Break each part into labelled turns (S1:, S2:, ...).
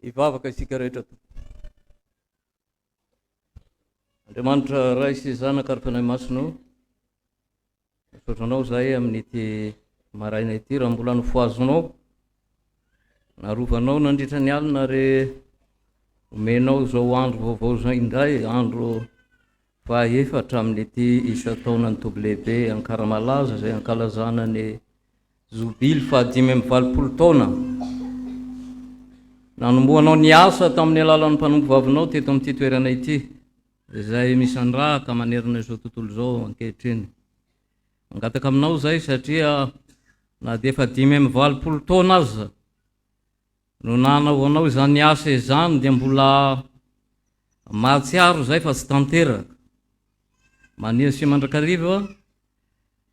S1: Hivavaka isika rehetra tompoko. Andriamanitra Ray sy Zanaka ary Fanahy Masina ô, misaotra Anao izahay amin'ity maraina ity raha mbola nofohazonao, narovanao nandritra ny alina ary omenao izao andro vaovao izao indray, andro fahaefatra amin'ity isan-taonan'ny Toby Lehibe Ankaramalaza izay ankalazana ny Jobily fahadimy amby 80 taona nanombohanao ny asa tamin'ny alalan'ny mpanompovavinao teto amin'ity toerana ity, izay misandrahaka manerana izao tontolo izao ankehitriny. Mangataka aminao izahay satria na dia efa 85 taona aza no nanaovanao izany asa izany dia mbola mahatsiaro izahay fa tsy tanteraka. Mania sy mandrakariva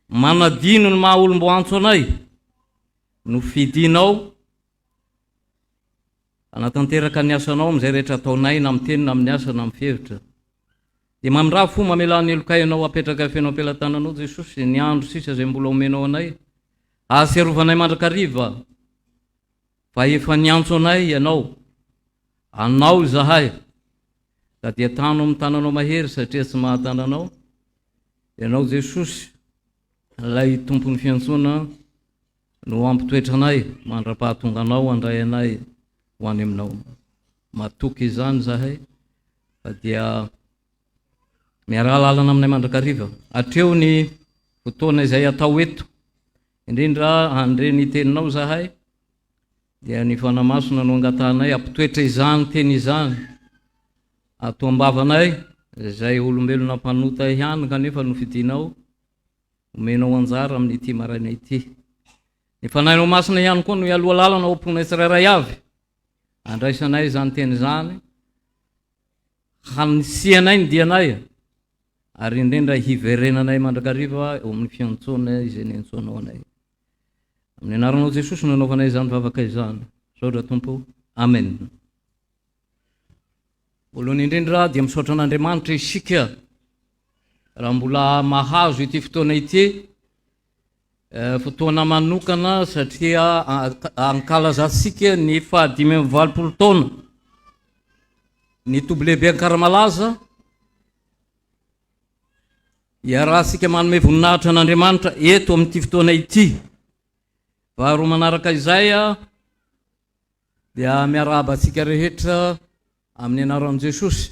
S1: Manadino ny maha olom-boantso anay no fidinao hanatanteraka ny asanao amin'izay rehetra ataonay na amin'ny teny na amin'ny asa na amin'ny fihevitra. Dia mamindraha fo mamelà ny helokay anao apetraka feno am-pelatananao Jesosy ny andro sisa izay mbola omenao anay ahatsiarovanay mandrakariva fa efa niantso anay ianao anao izahay ka dia tano amin'ny tananao mahery satria tsy mahatana anao Ianao Jesosy, ilay Tompon'ny fiantsoana no hampitoetra anay mandra-pahatonganao handray anay ho any aminao. Matoky izany izahay fa dia miaraha lalana aminay mandrakariva. Hatreo ny fotoana izay atao eto, indrindra handre ny teninao izahay, dia ny Fanahy Masina no angatahanay hampitoetra izany teny izany ato am-bavanay, izay olombelona mpanota ihany kanefa nofidinao omenao anjara amin'ity maraina ity. Ny Fanahinao Masina ihany koa no hialoha lalana ao am-ponay tsirairay avy, handraisanay izany teny izany, hanisianay ny dianay, ary indrindra hiverenanay mandrakariva eo amin'ny fiantsoana izay niantsoanao anay. Amin'ny anaranao Jesosy no anaovanay izany vavaka izany. Misaotra Tompo. Amen. Voalohany indrindra dia misaotra an'Andriamanitra isika raha mbola mahazo ity fotoana ity, eh, fotoana manokana satria ankalazantsika ny fahadimy amby 80 taona ny toby lehibe Ankaramalaza. Iarahantsika manome voninahitra an'Andriamanitra eto amin'ity fotoana ity. Faharoa manaraka izay dia miarahaba antsika rehetra amin'ny anaran'i Jesosy.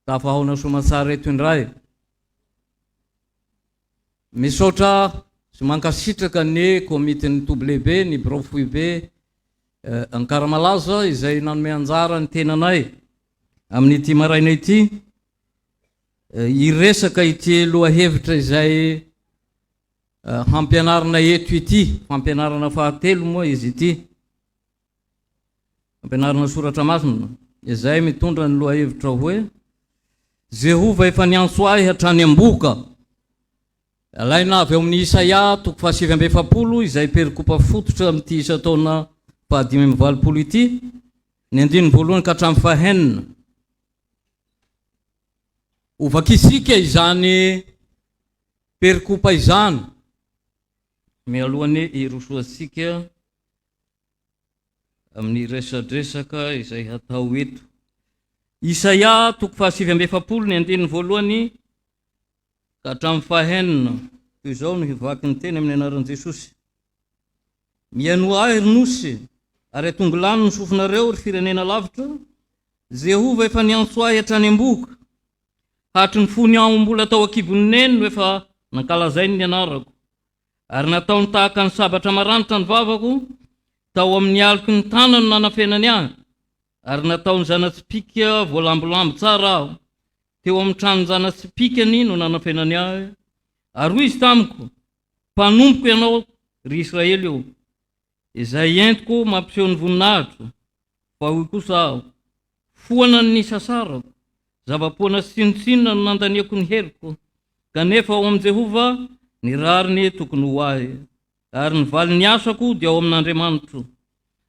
S1: Tafahaona soamatsara eto indray. Misaotra sy mankasitraka ny komitin'ny toby lehibe, ny birao foibe eh, Ankaramalaza izay nanome anjara ny tenanay amin'ity maraina ity. Hiresaka ity lohahevitra izay hampianarina eto ity, fampianarana fahatelo moa izy ity, fampianarana soratra masina, izay mitondra ny lohahevitra hoe Jehovah efa niantso ahy hatrany am-bohoka. Alaina avy ao amin'ny Isaia toko faha-49 izay perikopa fototra amin'ity isan-taona faha-85 ity, ny andininy voalohany ka hatramin'ny fahenina. Hovakisika izany perikopa izany mialohan'ny hirosoantsika amin'ny resadresaka izay hatao eto. Isaia toko faha-49 ny andininy voalohany ka hatramin'ny fahenina. Toy izao no hivaky ny teny amin'ny anaran'i Jesosy. Mihainoa ahy, ry nosy, ary atongilano ny sofinareo, ry firenena lavitra, Jehovah efa niantso ahy hatrany am-bohoka. Hatry ny fony aho mbola tao an-kibon'i neny no efa nankalazainy ny anarako. Ary nataony tahaka ny sabatra maranitra ny vavako, tao amin'ny aloky ny tanany no nanafenany ahy, ary nataony zana-tsipìka voalambolambo tsara aho, teo amin'ny tranon-jana-tsipìkany no nanafenany ahy. Ary hoy izy tamiko, Mpanompoko ianao, ry Israely ô, izay entiko mampiseho ny voninahitro, fa hoy kosa aho, Foana ny nisasarako, zava-poana sy tsinontsinona no nandaniako ny heriko, kanefa ao amin'i Jehovah ny rariny tokony ho ahy, ary ny valin'ny asako dia ao amin'Andriamanitro.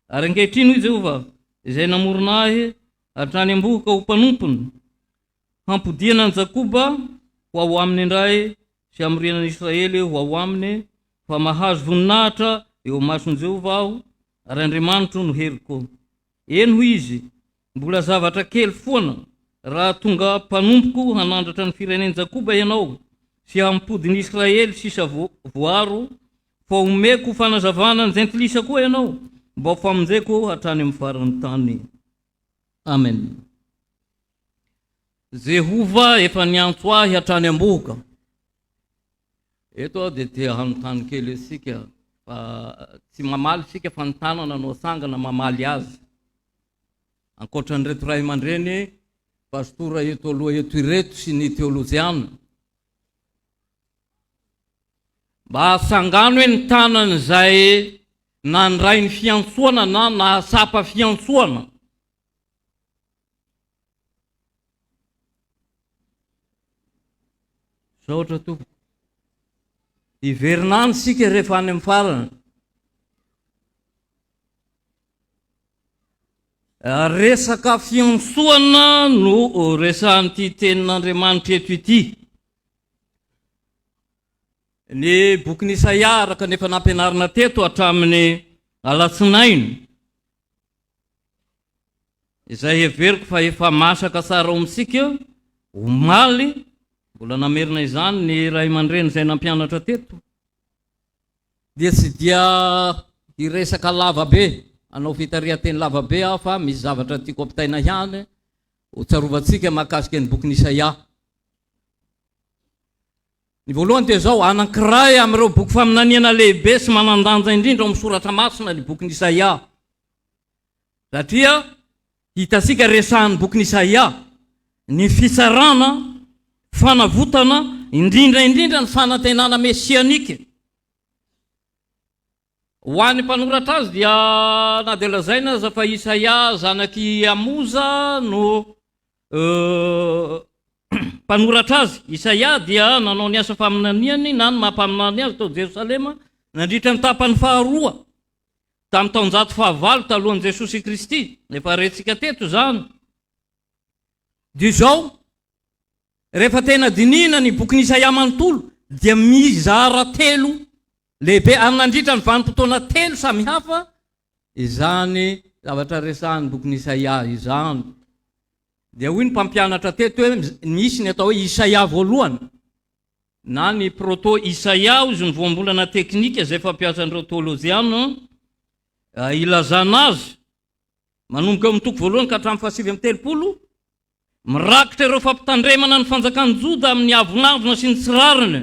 S1: Ary ankehitriny, hoy Jehovah, izay namorona ahy hatrany am-bohoka ho mpanompony, hampodiana an'i Jakoba ho ao aminy indray sy hamoriana an'i Israely ho ao aminy, fa mahazo voninahitra eo imason'i Jehovah aho, ary Andriamanitro no heriko. Eny, hoy izy, mbola zavatra kely foana raha tonga mpanompoko hanandratra ny firenen'i Jakoba ianao sy hampody ny Israely sisa voaro, fa homeko ho fanazavana ny jentilisa koa ianao, mba ho famonjeko hatrany amin'ny faran'ny tany. Amen. Jehovah efa niantso ahy hatrany am-bohoka. Eto aho dia te hanontany kely antsika fa tsy mamaly isika fa ny tanana no atsangana mamaly azy. Ankoatra an'ireto ray aman-dreny pastora eto aloha eto ireto sy ny teolojiana. Mba atsangano hoe ny tanan'izay nandray ny fiantsoana na nahatsapa fiantsoana. Misaotra tompoko. Hiverina any isika rehefa any amin'ny farany. Resaka fiantsoana no resahan'ity tenin'Andriamanitra eto ity. Ny bokin'i Isaia araka ny efa nampianarina teto hatramin'ny alatsinainy. Izay heveriko fa efa masaka tsara ao amintsika, omaly, mbola namerina izany ny ray aman-dreny izay nampianatra teto, dia tsy dia hiresaka lava be, hanao fitarihan-teny lava be aho fa misy zavatra tiako ampitaina ihany ho tsarovantsika mahakasika ny bokin'i Isaia. Ny voalohany dia izao, anankiray amin'ireo boky faminaniana lehibe sy manan-danja indrindra ao amin'ny Soratra Masina ny bokin'i Isaia. Satria hitantsika resahan'ny bokin'i Isaia ny fitsarana, fanavotana, indrindra indrindra ny fanantenana mesianika. Ho an'ny mpanoratra azy dia na dia lazaina aza fa Isaia zanak'i Amoza no mpanoratra azy. Isaia dia nanao ny asa faminaniany na ny maha mpaminany azy tao Jerosalema nandritra ny tapany faharoa tamin'ny taonjato fahavalo talohan'i Jesosy Kristy. Efa rentsika teto izany. Dia izao, rehefa tena dinihina ny bokin'i Isaia manontolo dia mizara telo lehibe ary nandritra ny vanim-potoana telo samy hafa izany zavatra resahin'ny bokin'i Isaia izany. Dia hoy ny mpampianatra teto hoe misy ny atao hoe Isaia voalohany na ny proto-Isaia hoy izy ny voambolana teknika izay fampiasan'ireo teolojiana ilazana azy manomboka eo amin'ny toko voalohany ka hatramin'ny fahasivy amby telopolo, mirakitra ireo fampitandremana ny fanjakan'i Joda amin'ny avonavona sy ny tsy rariny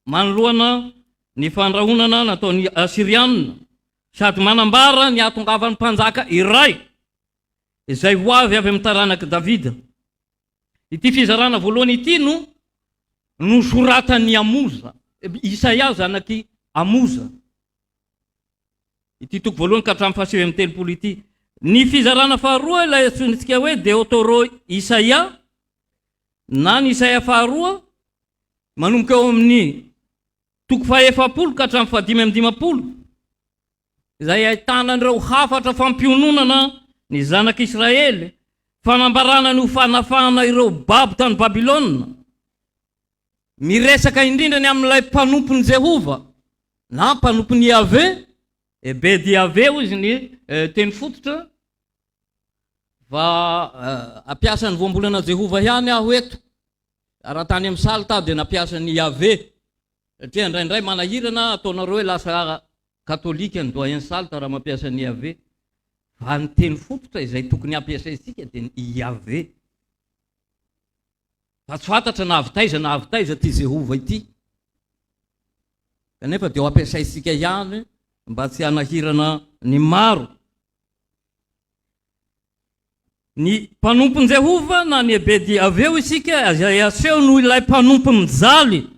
S1: manoloana ny fandrahonana nataon'ny Asyrianina, sady manambara ny hahatongavan'ny mpanjaka iray izay ho avy avy amin'ny taranak'i Davida. Ity fizarana voalohany ity no nosoratan'i Amoza, Isaia zanak'i Amoza. Ity toko voalohany ka hatramin'ny fahasivy amby telopolo ity. Ny fizarana faharoa ilay antsointsika hoe Deotoro Isaia na ny Isaia faharoa manomboka eo amin'ny toko fahaefapolo ka hatramin'ny fahadimy amby dimampolo izay ahitana an'ireo hafatra fampiononana ny zanak'Israely, fanambarana ny ho fanafahana ireo babo tany Babylona, miresaka indrindra ny amin'ilay mpanompon'i Jehovah na mpanompon'i Yaveh, Ebed-Yaveh hoy izy ny teny fototra, fa hampiasa ny voambolana Jehovah ihany aho eto. Raha tany amin'ny Salta aho dia nampiasa ny Yaveh, satria indraindray manahirana ataonareo hoe lasa katolika ny doyen Salta raha mampiasa ny Yaveh. Fa ny teny fototra izay tokony hampiasaintsika dia ny Yaveh. Fa tsy fantatra na avy taiza na avy taiza ity Jehovah ity. Kanefa dia ho ampiasaintsika ihany mba tsy hanahirana ny maro. Ny mpanompon'i Jehovah na ny Ebedi avy eo isika izay aseho noho ilay mpanompo mijaly.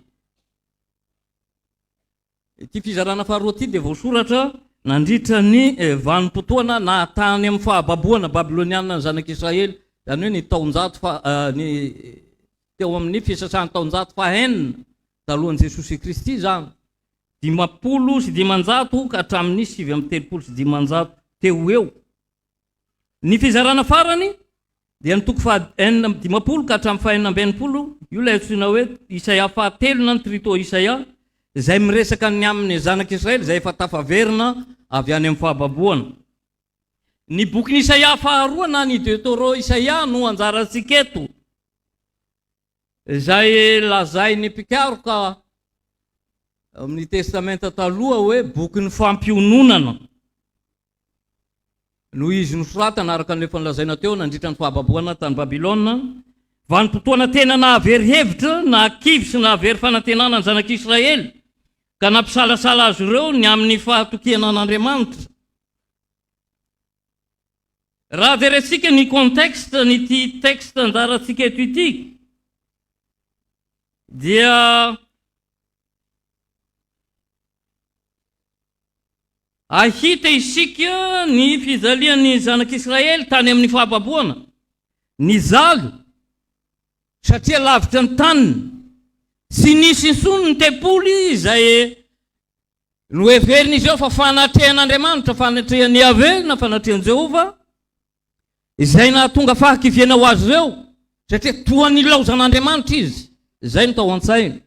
S1: Ity fizarana faharoa ity dia voasoratra nandritra ny vanim-potoana nahatany amin'ny fahababoana babylonianina ny zanak'Israely, izany hoe ny taonjato faha, ny teo amin'ny fisasahan'ny taonjato fahenina talohan'i Jesosy Kristy izany, 550 ka hatramin'ny 539 teo ho eo. Ny fizarana farany dia ny toko faha 56 ka hatramin'ny faha 66, io ilay antsoina hoe Isaia fahatelo na ny Trito Isaia, izay miresaka ny amin'ny zanak'Israely izay efa tafaverina avy any amin'ny fahababoana. Ny bokin'i Isaia faharoa na ny Deutero Isaia no anjarantsika eto, izay lazain'ny mpikaroka amin'ny Testamenta Taloha hoe bokin'ny fampiononana. Noho izy nosoratana araka ny efa nolazaina teo nandritra ny fahababoana tany Babylona, vanim-potoana tena nahavery hevitra, nahakivy sy nahavery fanantenana ny zanak'Israely, ka nampisalasala azy ireo ny amin'ny fahatokiana an'Andriamanitra. Raha jerentsika ny contexte n'ity texte anjarantsika eto ity, dia Hahita isika ny fijalian'ny zanak'Israely tany amin'ny fahababoana, nijaly satria lavitra ny taniny, tsy nisy intsony ny tempoly izay noheverin'izy ireo fa fanatrehan'Andriamanitra, fanatrehan'i Yaveh na fanatrehan'i Jehovah, izay nahatonga fahakiviana ho azy ireo satria toa nilaozan'Andriamanitra izy, izay no tao an-tsainy.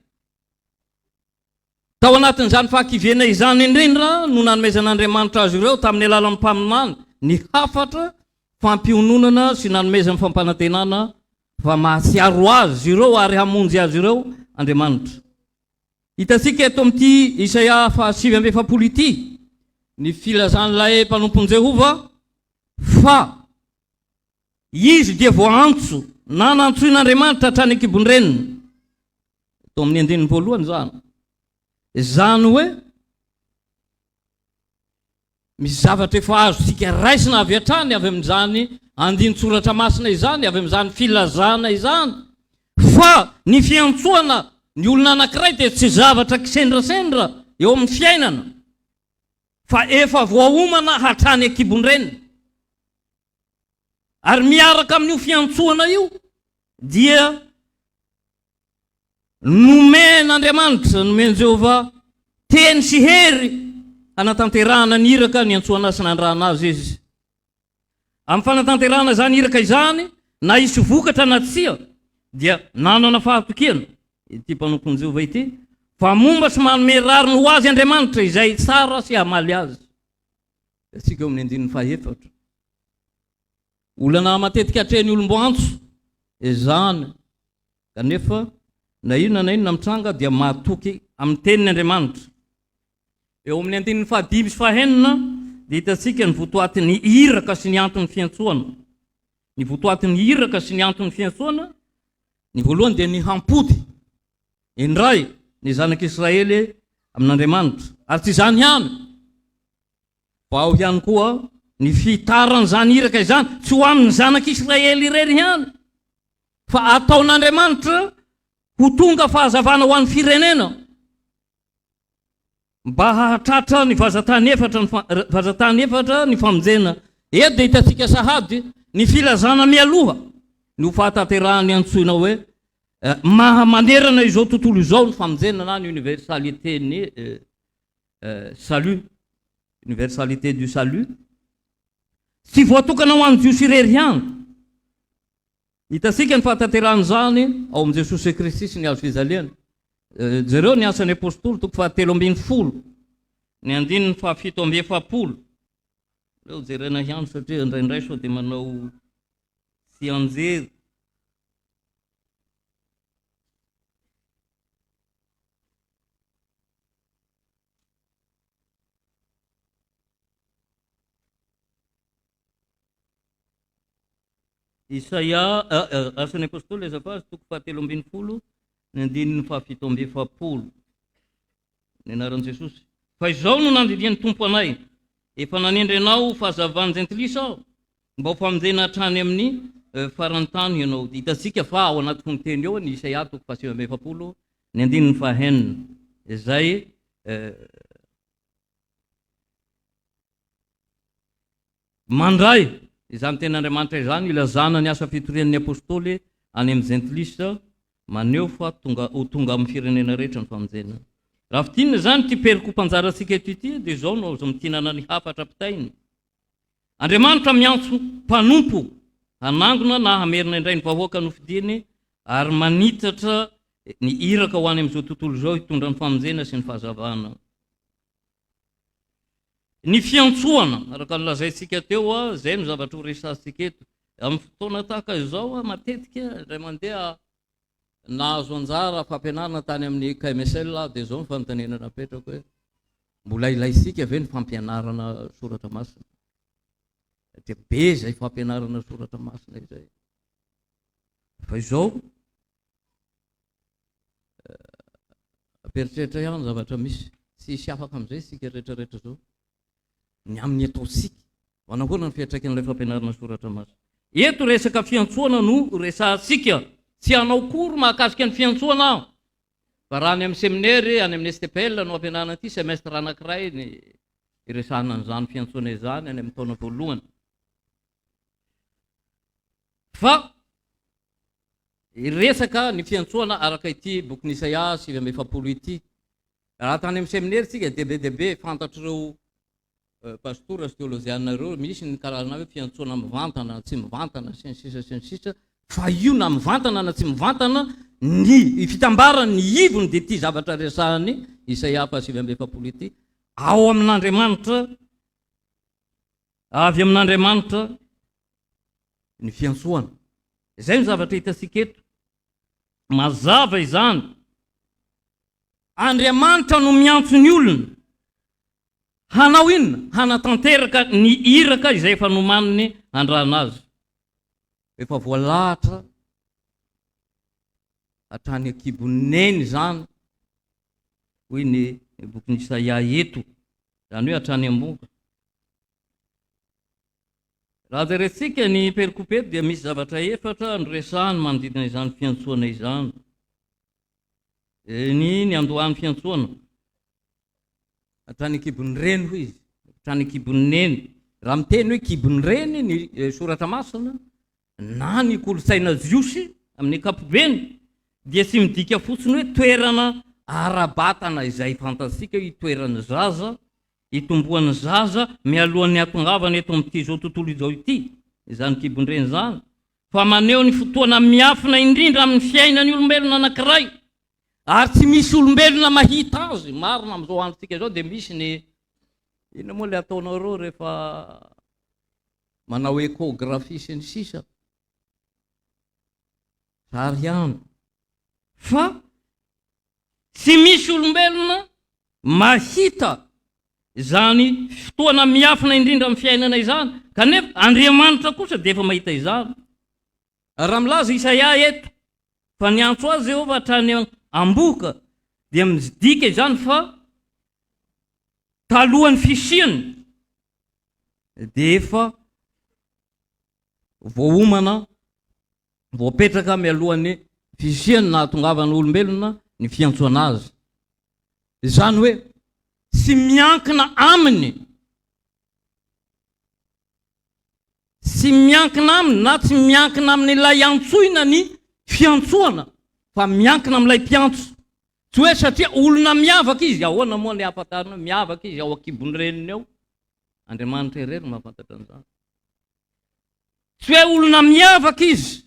S1: Tao anatin'izany fahakiviana izany indrindra no nanomezan'Andriamanitra azy ireo tamin'ny alalan'ny mpaminany ny hafatra fampiononana sy nanomezany fampanantenana fa mahatsiaro azy ireo ary hamonjy azy ireo Andriamanitra. Hitantsika eto amin'ity Isaia faha 49 ity ny filazan'ilay mpanompon'i Jehovah fa izy dia voaantso na nantsoin'Andriamanitra hatrany an-kibon-dreniny. Eto amin'ny andininy voalohany izany. Izany hoe misy zavatra efa azontsika raisina avy hatrany avy amin'izany andinin-tsoratra masina izany, avy amin'izany filazana izany, fa ny fiantsoana ny olona anankiray dia tsy zavatra kisendrasendra eo amin'ny fiainana, fa efa voaomana hatrany an-kibon-dreniny. Ary miaraka amin'io fiantsoana io dia nomen'Andriamanitra, nomen'i Jehovah teny sy hery hanatanterahana ny iraka niantsoana sy nandrahana azy izy. Amin'ny fanatanterahana izany iraka izany, na hisy vokatra na tsia, dia nanana fahatokiana ity mpanompon'i Jehovah ity fa momba sy manome rariny ho azy Andriamanitra izay tsara sy hamaly azy. Isika eo amin'ny andininy fahefatra. Olana matetika atrehin'ny olom-boantso izany, kanefa na inona na inona mitranga dia mahatoky amin'ny teniny Andriamanitra. Eo amin'ny andininy fahadimy sy fahenina dia hitantsika ny votoatin'ny iraka sy ny anton'ny fiantsoana. Ny votoatin'ny iraka sy ny anton'ny fiantsoana, ny voalohany dia ny hampody indray ny zanak'Israely amin'Andriamanitra. Ary tsy izany ihany, Fa ao ihany koa ny fitaran'izany iraka izany, tsy ho amin'ny zanak'Israely irery ihany, fa ataon'Andriamanitra ho tonga fahazavana ho an'ny firenena, mba hahatratra ny vazantany efatra ny vazantany efatra ny famonjena. Eto dia hitantsika sahady ny filazana mialoha ny ho fahatanterahan'ny antsoina hoe maha manerana izao tontolo izao ny famonjena na ny universalité-n'ny salut, universalité du salut, tsy voatokana ho an'ny Jiosy irery ihany. Hitantsika ny fahatanterahan'izany ao amin'i Jesosy Kristy sy ny hazo fijaliana. Jereo ny Asan'ny Apostoly toko faha-13, ny andininy faha-47. Aleo jerena ihany satria indraindray sao dia manao tsianjery. Isaia, Asan'ny Apostoly azafady, toko faha-13, ny andininy faha-47. Ny anaran'i Jesosy. Fa izao no nandidian'ny Tompo anay, Efa nanendry anao ho fahazavan'ny jentilisa aho, mba ho famonjena hatrany amin'ny faran'ny tany ianao. Dia hitantsika fa ao anaty fonon-teny ao ny Isaia toko faha-49, ny andininy faha-enina, izay mandray izany tenin'Andriamanitra izany ilazana ny asa fitorian'ny apostoly any amin'ny jentilisa, maneho fa tonga ho tonga amin'ny firenena rehetra ny famonjena. Raha fintinina izany ity perikopanjarantsika eto ity dia izao no azo amintinana ny hafatra ampitainy. Andriamanitra miantso mpanompo hanangona na hamerina indray ny vahoaka nofidiny ary manitatra ny iraka ho any amin'izao tontolo izao hitondra ny famonjena sy ny fahazavana. Ny fiantsoana, araka ny lazaintsika teo, izay no zavatra ho resahantsika eto. Amin'ny fotoana tahaka izao, matetika indray mandeha nahazo anjara fampianarana tany amin'ny KMSL aho, dia izao ny fanontaniana napetrako hoe, mbola ilaintsika ve ny fampianarana soratra masina? Dia be izay fampianarana soratra masina izay. Fa izao, Ampieritreritra ihany ny zavatra misy. Tsy hisy afaka amin'izay isika rehetra rehetra izao. Ny amin'ny ataontsika. Manahoana ny fiantraikan'ilay fampianarana soratra masina? Eto resaka fiantsoana no resahantsika. Tsy hanao cours mahakasika ny fiantsoana aho. Fa raha any amin'ny seminairy, any amin'ny STPL no ampianarana ity, semestre anankiray ny iresahana an'izany fiantsoana izany any amin'ny taona voalohany. Fa Hiresaka ny fiantsoana araka ity bokin'i Isaia 49 ity. Raha tany amin'ny seminera isika dia be dia be fantatr'ireo pastora sy teolojiana ireo, misy ny karazana hoe fiantsoana mivantana na tsy mivantana sy ny sisa sy ny sisa, fa io na mivantana na tsy mivantana, ny fitambarany, ny ivony dia ity zavatra resahan'i Isaia faha 49 ity, ao amin'Andriamanitra, avy amin'Andriamanitra ny fiantsoana. Izay no zavatra hitantsika eto. Mazava izany. Andriamanitra no miantso ny olona hanao inona? Hanatanteraka ny iraka izay efa nomaniny handrana azy. Efa voalahatra hatrany an-kibon'ny neny izany, hoy ny bokin'i Isaia eto, izany hoe hatrany am-bohoka. Raha jerentsika ny perikopa eto dia misy zavatra efatra noresahany manodidina izany fiantsoana izany. Ny niandohan'ny fiantsoana. Hatrany an-kibon'ny reny hoy izy. Hatrany an-kibon'ny neny. Raha miteny hoe kibon'ny reny ny eh, soratra masina na ny kolontsaina jiosy amin'ny ankapobeny dia tsy midika fotsiny hoe toerana ara-batana izay fantatsika hoe itoeran'ny zaza hitomboan'ny zaza mialohan'ny hahatongavany eto amin'ity izao tontolo izao ity izany kibon-dreny izany, fa maneho ny fotoana miafina indrindra amin'ny fiainan'ny olombelona anankiray, ary tsy misy olombelona mahita azy. Marina, amin'izao androntsika izao dia misy ny, inona moa ilay ataonareo rehefa manao échographie sy ny sisa, zary ihany, fa Tsy misy olombelona mahita izany fotoana miafina indrindra amin'ny fiainana izany, kanefa Andriamanitra kosa dia efa mahita izany. Raha milaza Isaia eto fa niantso azy Jehovah hatrany am-bohoka, dia midika izany fa talohan'ny fisiany dia efa voaomana Voapetraka mialohan'ny fisian'ny nahatongavan'ny olombelona ny fiantsoana azy. Izany hoe tsy miankina aminy, tsy miankina aminy na tsy miankina amin'ilay antsoina ny fiantsoana fa miankina amin'ilay mpiantso. Tsy hoe satria olona miavaka izy, ahoana moa ny ahafantarana hoe miavaka izy ao an-kibon'ny reniny ao? Andriamanitra irery no mahafantatra an'izany. Tsy hoe olona miavaka izy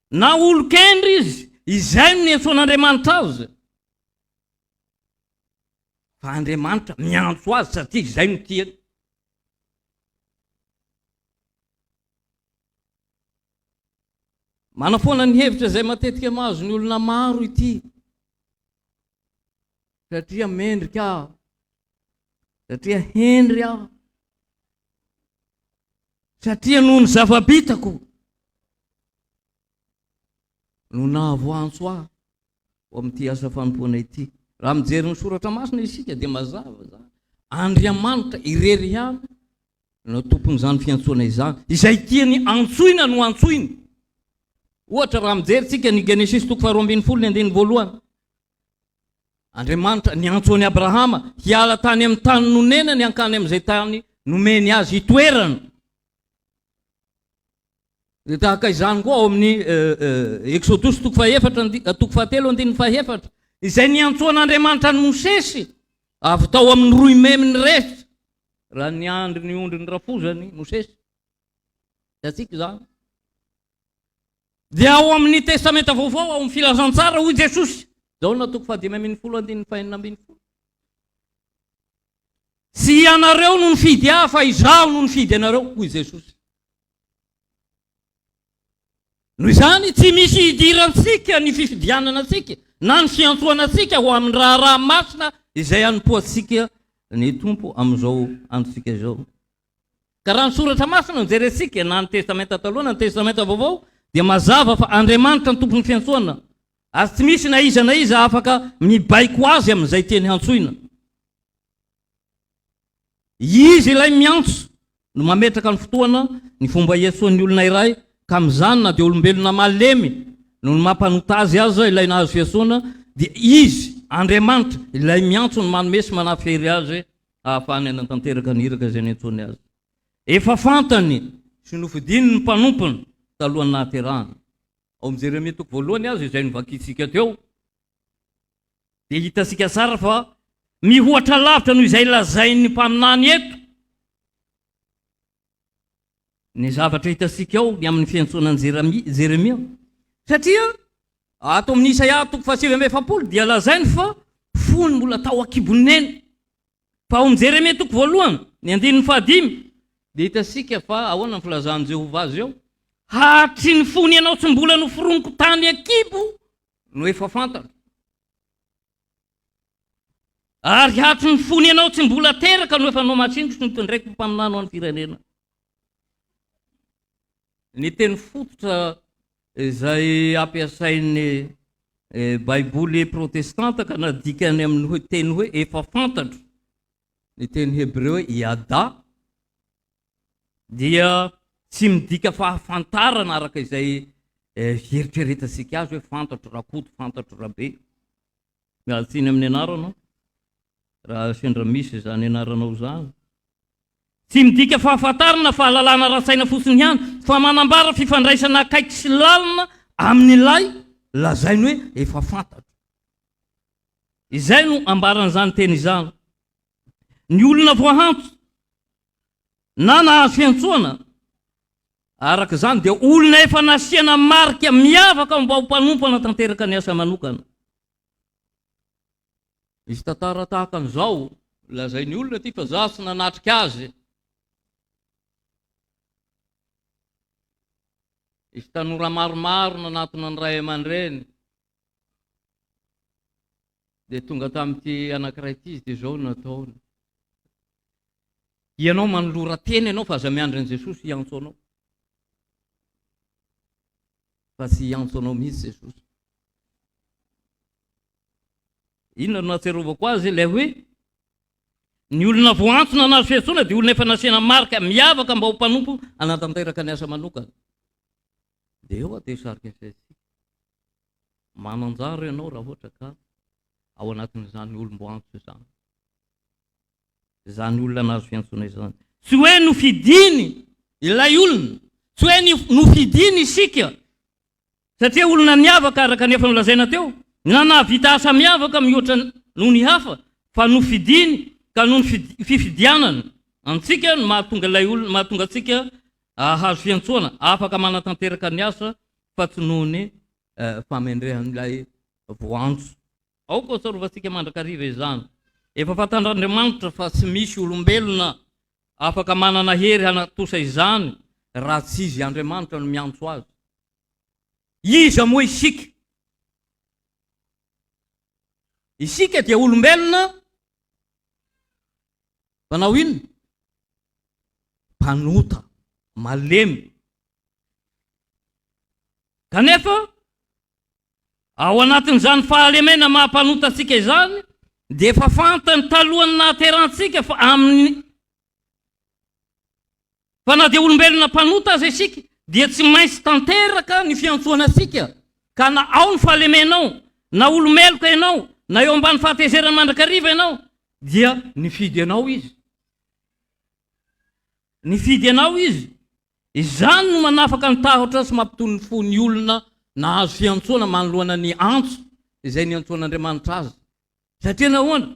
S1: na olon-kendry izy, izay no niantsoan'Andriamanitra azy. Fa Andriamanitra miantso azy satria izay no tiany. Manafoana ny hevitra izay matetika mahazo ny olona maro ity. Satria mendrika aho, satria hendry aho, Satria noho ny zava-bitako no nahavoantso ahy ho amin'ity asa fanompoana ity. Raha mijery ny soratra masina isika dia mazava izany. Andriamanitra irery ihany no tompon'izany fiantsoana izany. Izay tiany antsoina no antsoiny. Ohatra raha mijery tsika ny Genesisy toko faharoa ambin'ny folo ny andininy voalohany. Andriamanitra niantso an'i Abrahama hiala tany amin'ny tany nonenany hankany amin'izay tany nomeny azy hitoerana. Dia tahaka izany koa ao amin'ny Eksodosy toko fahefatra andi- toko fahatelo andininy fahefatra, izay niantsoan'Andriamanitra an'i Mosesy avy tao amin'ny roimemy nirehitra raha niandry ny ondrin'ny rafozany Mosesy. Hitantsika izany. Dia ao amin'ny Testamenta Vaovao, ao amin'ny Filazantsara, hoy Jesosy, Jaona toko fahadimy ambin'ny folo andininy fahenina ambin'ny folo. Tsy ianareo no nifidy ahy fa izaho no nifidy anareo, hoy Jesosy. Noho izany, tsy misy idirantsika ny fifidianana antsika na ny fiantsoana antsika ho amin'ny raharaha masina izay hanompoantsika ny Tompo amin'izao androntsika izao. Ka raha ny Soratra Masina no jerentsika, na ny Testamenta Taloha na ny Testamenta Vaovao, dia mazava fa Andriamanitra no Tompon'ny fiantsoana, ary tsy misy na iza na iza afaka mibaiko Azy amin'izay tiany hantsoina. Izy ilay miantso no mametraka ny fotoana, ny fomba hiantsoan'ny olona iray, ka amin'izany na dia olombelona malemy noho ny maha mpanota azy aza ilay nahazo fiantsoana, dia Izy, Andriamanitra, ilay miantso no manome sy manafy hery azy hahafahany hanatanteraka ny iraka izay niantsoany azy. Efa fantany sy nofidiny ny mpanompony talohan'ny nahaterahany. Ao amin'ny Jeremia toko voalohany aza izay novakintsika teo, dia hitantsika tsara fa mihoatra lavitra noho izay lazain'ny mpaminany eto ny zavatra hitantsika ao ny amin'ny fiantsoana an'i Jeremia. Satria ato amin'ny Isaia toko faha-49 dia lazainy fa fony mbola tao an-kibon'i Neny. Fa ao amin'ny Jeremia toko voalohany, ny andininy fahadimy, dia hitantsika fa ahoana ny filazan'i Jehovah azy eo? Hatry ny fony ianao tsy mbola noforoniko tany an-kibo no efa fantatro. Ary hatry ny fony ianao tsy mbola teraka no efa nohamasiniko sy notendreko ho mpaminany ho an'ny firenena. Ny teny fototra izay ampiasain'ny Baiboly protestanta ka nadikany amin'ny hoe teny hoe efa fantatro, ny teny hebreo hoe yada, dia tsy midika fahafantarana araka izay fieritreretantsika azy hoe fantatro Rakoto, fantatro Rabe. Miala tsiny amin'ny anarana raha sendra misy izany anaranao izany. Tsy midika fahafantarana fahalalana ara-tsaina fotsiny ihany fa manambara fifandraisana akaiky sy lalina amin'ilay lazainy hoe efa fantatro. Izay no ambaran'izany teny izany. Ny olona voahantso na nahazo fiantsoana, araka izany, dia olona efa nasiana marika miavaka mba ho mpanompo hanatanteraka ny asa manokana. Misy tantara tahaka an'izao lazain'ny olona ity fa za tsy nanatrika azy. Nisy tanora maromaro nanatona ny ray aman-dreny. Dia tonga tamin'ity anankiray ity izy dia izao no nataony. Ianao manolora tena ianao fa aza miandry an'i Jesosy hiantso anao. Fa tsy hiantso anao mihitsy Jesosy. Inona no nahatsiarovako azy? Ilay hoe ny olona voantso na nahazo fiantsoana dia olona efa nasiana marika miavaka mba ho mpanompo hanatanteraka ny asa manokana. Dia eo aho dia sarika ny saintsika. Manan-jara ianao raha ohatra ka ao anatin'izany olom-boantso izany. Izany olona nahazo fiantsoana izany. Tsy hoe nofidiny ilay olona, tsy hoe nofidiny isika satria olona niavaka araka ny efa nolazaina teo, na nahavita asa miavaka mihoatra noho ny hafa, fa nofidiny ka noho ny fifidianana antsika no mahatonga ilay olona, mahatonga antsika hahazo fiantsoana, afaka manatanteraka ny asa fa tsy noho ny famendrehan'ilay voantso. Aoka ho tsarovantsika mandrakariva izany. Efa fantatr'Andriamanitra fa tsy misy olombelona afaka manana hery hanatosa izany raha tsy Izy Andriamanitra no miantso azy. Iza moa isika? Isika dia olombelona mpanao inona? Mpanota, malemy. Kanefa Ao anatin'izany fahalemena maha mpanota antsika izany dia efa fantany talohan'ny nahaterantsika fa amin'ny fa na dia olombelona mpanota aza isika dia tsy maintsy tanteraka ny fiantsoana antsika ka na ao ny fahalemenao na olo-meloka ianao na eo ambany fahatezerany mandrakariva ianao dia nifidy anao izy. Nifidy anao izy. Izany no manafaka ny tahotra sy mampitony ny fon'ny olona nahazo fiantsoana manoloana ny antso izay niantsoan'Andriamanitra azy. Satria nahoana?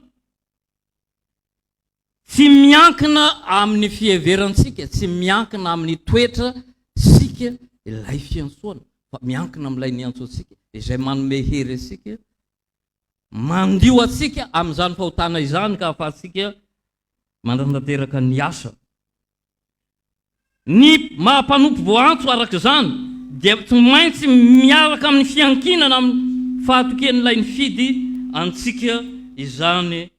S1: Tsy miankina amin'ny fiheverantsika, tsy miankina amin'ny toetra sika ilay fiantsoana, fa miankina amin'ilay niantso antsika, izay manome hery antsika, mandio antsika amin'izany fahotana izany ka ahafahantsika. Manatanteraka ny asa. Ny maha mpanompo voaantso araka izany dia tsy maintsy miaraka amin'ny fiankinana amin'ny fahatokian'ilay nifidy antsika izany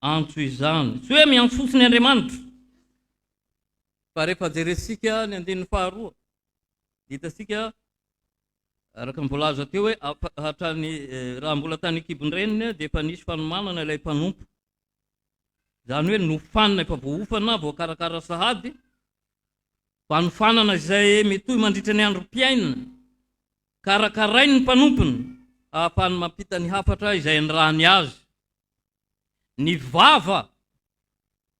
S1: antso izany. Tsy hoe miantso fotsiny Andriamanitra, fa rehefa jerentsika ny andininy faharoa dia hitantsika araka ny voalaza teo hoe hatrany raha mbola tany an-kibon-dreniny dia efa nisy fanomanana ilay mpanompo. Izany hoe nofanina, efa voaofana, voakarakara sahady, fanofanana izay mitohy mandritra ny androm-piainana, karakarain'ny mpanompony hahafahany mampita ny hafatra izay anirahany azy. Ny vava,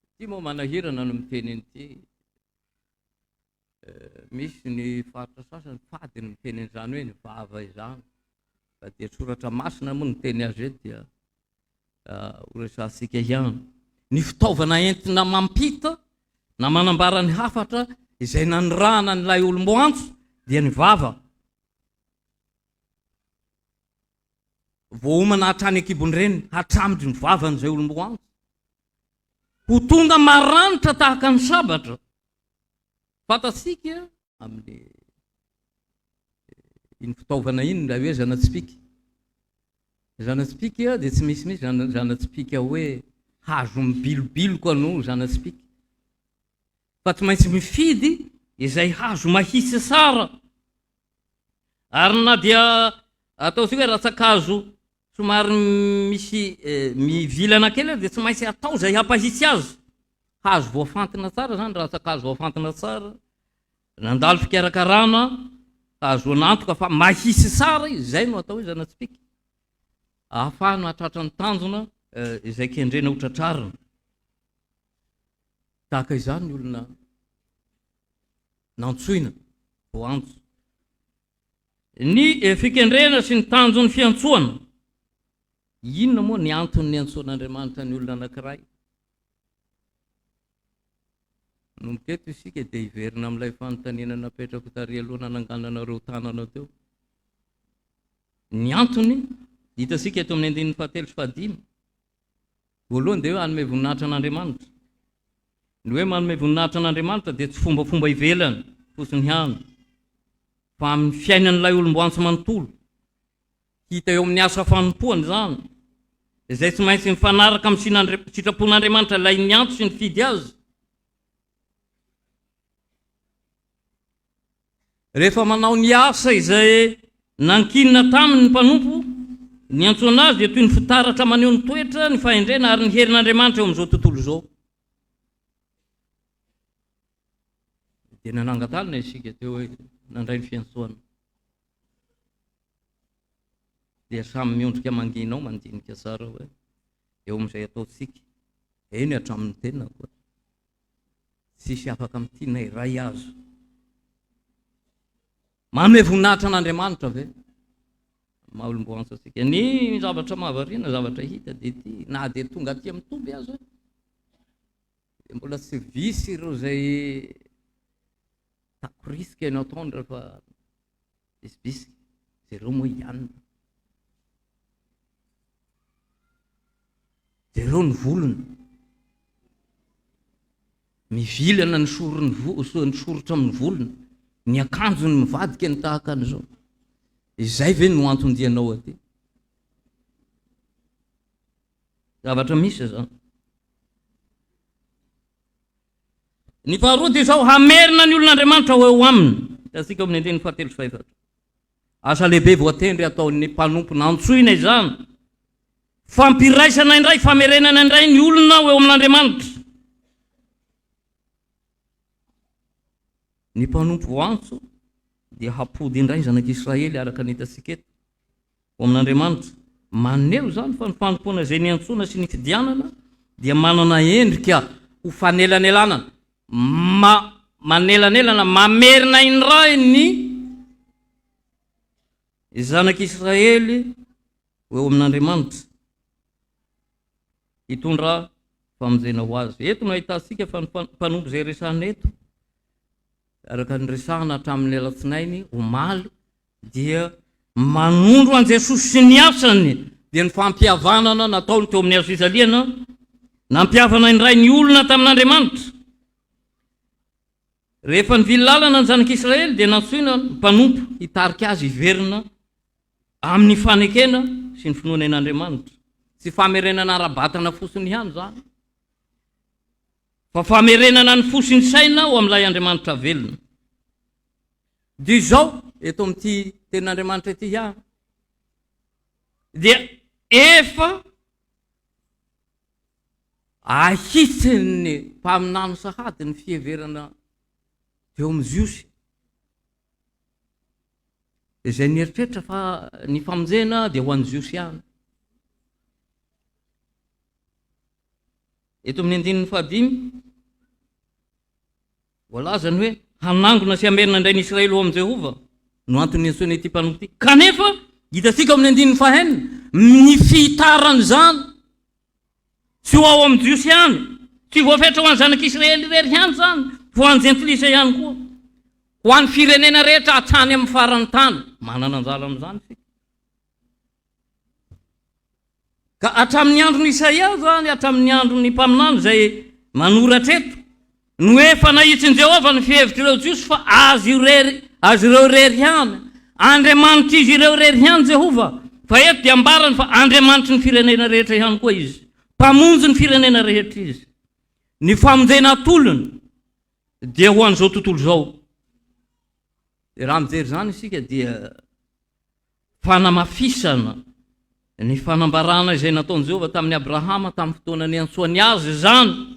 S1: ity moa manahirana no miteny an'ity, misy ny faritra sasany fady ny miteny an'izany hoe ny vava izany, fa dia soratra masina moa no miteny azy eto dia ho resahantsika ihany. Ny fitaovana entina mampita na manambara ny hafatra izay nanirahana an'ilay olom-boantso dia ny vava. Voaomana hatrany an-kibon-dreniny, hatramin'ny ny vavan'izay olom-boantso. Ho tonga maranitra tahaka ny sabatra. Fantatsika amin'ny iny fitaovana iny ilay hoe zana-tsipìka. Ny zana-tsipìka dia tsy misy mihitsy zana zana-tsipìka hoe hazo mibilobiloka no zana-tsipìka. Fa tsy maintsy mifidy izay hazo mahitsy tsara. Ary na dia ataontsika hoe rantsan-kazo somary misy mivilana kely ary dia tsy maintsy atao izay hampahitsy azy. Hazo voafantina tsara izany, rantsan-kazo voafantina tsara. Nandalo fikarakarana hahazoana antoka fa mahitsy tsara izy, izay no atao hoe zana-tsipìka. Ahafahana hahatratra ny tanjona izay kendrena ho tratrarina. Tahaka izany ny olona nantsoina, voantso. Ny fikendrena sy ny tanjon'ny fiantsoana. Inona moa ny antony niantsoan'Andriamanitra ny olona anankiray? Manomboka eto isika dia hiverina amin'ilay fanontaniana napetrako tary aloha nanangananareo tanana teo. Ny antony hitantsika eto amin'ny andininy fahatelo sy fahadimy. Voalohany dia hoe hanome voninahitra an'Andriamanitra. Ny hoe manome voninahitra an'Andriamanitra dia tsy fombafomba ivelany fotsiny ihany, fa amin'ny fiainan'ilay olom-boantso manontolo. Hita eo amin'ny asa fanompoany izany, izay tsy maintsy mifanaraka amin'ny sitrapon'Andriamanitra ilay niantso sy nifidy azy. Rehefa manao ny asa izay nankinina taminy ny mpanompo, ny antsoana azy dia toy ny fitaratra maneho ny toetra, ny fahendrena ary ny herin'Andriamanitra eo amin'izao tontolo izao. Dia nanangan-tanana isika teo hoe nandray ny fiantsoana. Dia samy miondrika mangina ao mandinika tsara hoe eo amin'izay ataontsika, eny hatramin'ny tenako, tsisy afaka mitia na iray aza. Manome voninahitra an'Andriamanitra ve? Maha olom-boantso antsika. Ny zavatra mahavariana, zavatra hita dia ity, na dia tonga aty amin'ny toby aza, dia mbola tsy visy ireo izay takorisika eny ataony rehefa bisibisika. Jereo moa i Anna. Jereo ny volony. Mivilana ny sorony ny soritra amin'ny volony. Ny akanjony mivadika ny tahaka an'izao. Izay ve no anton-dianao aty? Zavatra misy izany. Ny faharoa dia izao, hamerina ny olon'Andriamanitra ho eo aminy. Hitantsika ao amin'ny andininy fahatelo sy fahefatra. Asa lehibe voatendry hataon'ny mpanompo nantsoina izany. Fampiraisana indray, famerenana indray ny olona ho eo amin'Andriamanitra. Ny mpanompo voantso dia hapody indray ny zanak'Israely araka ny hitantsika eto. Ho amin'Andriamanitra. Maneho izany fa ny fanompoana izay niantsoana sy nifidianana dia manana endrika ho fanelanelanana, ma, manelanelana, mamerina indray ny zanak'Israely ho eo amin'Andriamanitra, hitondra famonjena ho azy. Eto no ahitantsika fa ny mpanompo izay resahina eto, araka ny resahina hatramin'ny alatsinainy omaly, dia manondro an'i Jesosy sy ny asany, dia ny fampihavanana nataony teo amin'ny hazo fijaliana. Nampihavana indray ny olona tamin'Andriamanitra. Rehefa nivily lalana ny zanak'Israely dia nantsoina ny mpanompo hitarika azy hiverina amin'ny fanekena sy ny finoana an'Andriamanitra. Tsy famerenana ara-batana fotsiny ihany izany, fa famerenana ny fo sy ny saina ho amin'ilay Andriamanitra velona. Dia izao, eto amin'ity tenin'Andriamanitra ity ihany, dia efa Ahitsin'ny mpaminany sahady ny fiheverana teo amin'ny Jiosy, izay nieritreritra fa ny famonjena dia ho an'ny Jiosy ihany. Eto amin'ny andininy fahadimy, Voalaza ny hoe hanangona sy hamerina indray ny Israely ho amin'i Jehovah no antony niantsoana ity mpanompo ity. Kanefa, hitantsika ao amin'ny andininy fahenina ny fihitaran'izany. Tsy ho ao amin'ny Jiosy ihany, tsy voafetra ho an'ny zanak'Israely irery ihany izany, fa ho an'ny jentilisa ihany koa. Ho an'ny firenena rehetra hatrany amin'ny faran'ny tany. Manana anjara amin'izany isika. Ka hatramin'ny andron'i Isaia izany, hatramin'ny andron'ny mpaminany izay manoratra eto, no efa nahitsin'i Jehovah ny fihevitr'ireo Jiosy fa azy irery, azy ireo irery ihany, Andriamanitr'izy ireo irery ihany Jehovah. Fa eto dia ambarany fa Andriamanitry ny firenena rehetra ihany koa Izy. Mpamonjy ny firenena rehetra Izy. Ny famonjena atolony dia ho an'izao tontolo izao. Raha mijery izany isika dia Fanamafisana ny fanambarana izay nataon'i Jehovah tamin'i Abrahama tamin'ny fotoana niantsoany azy izany,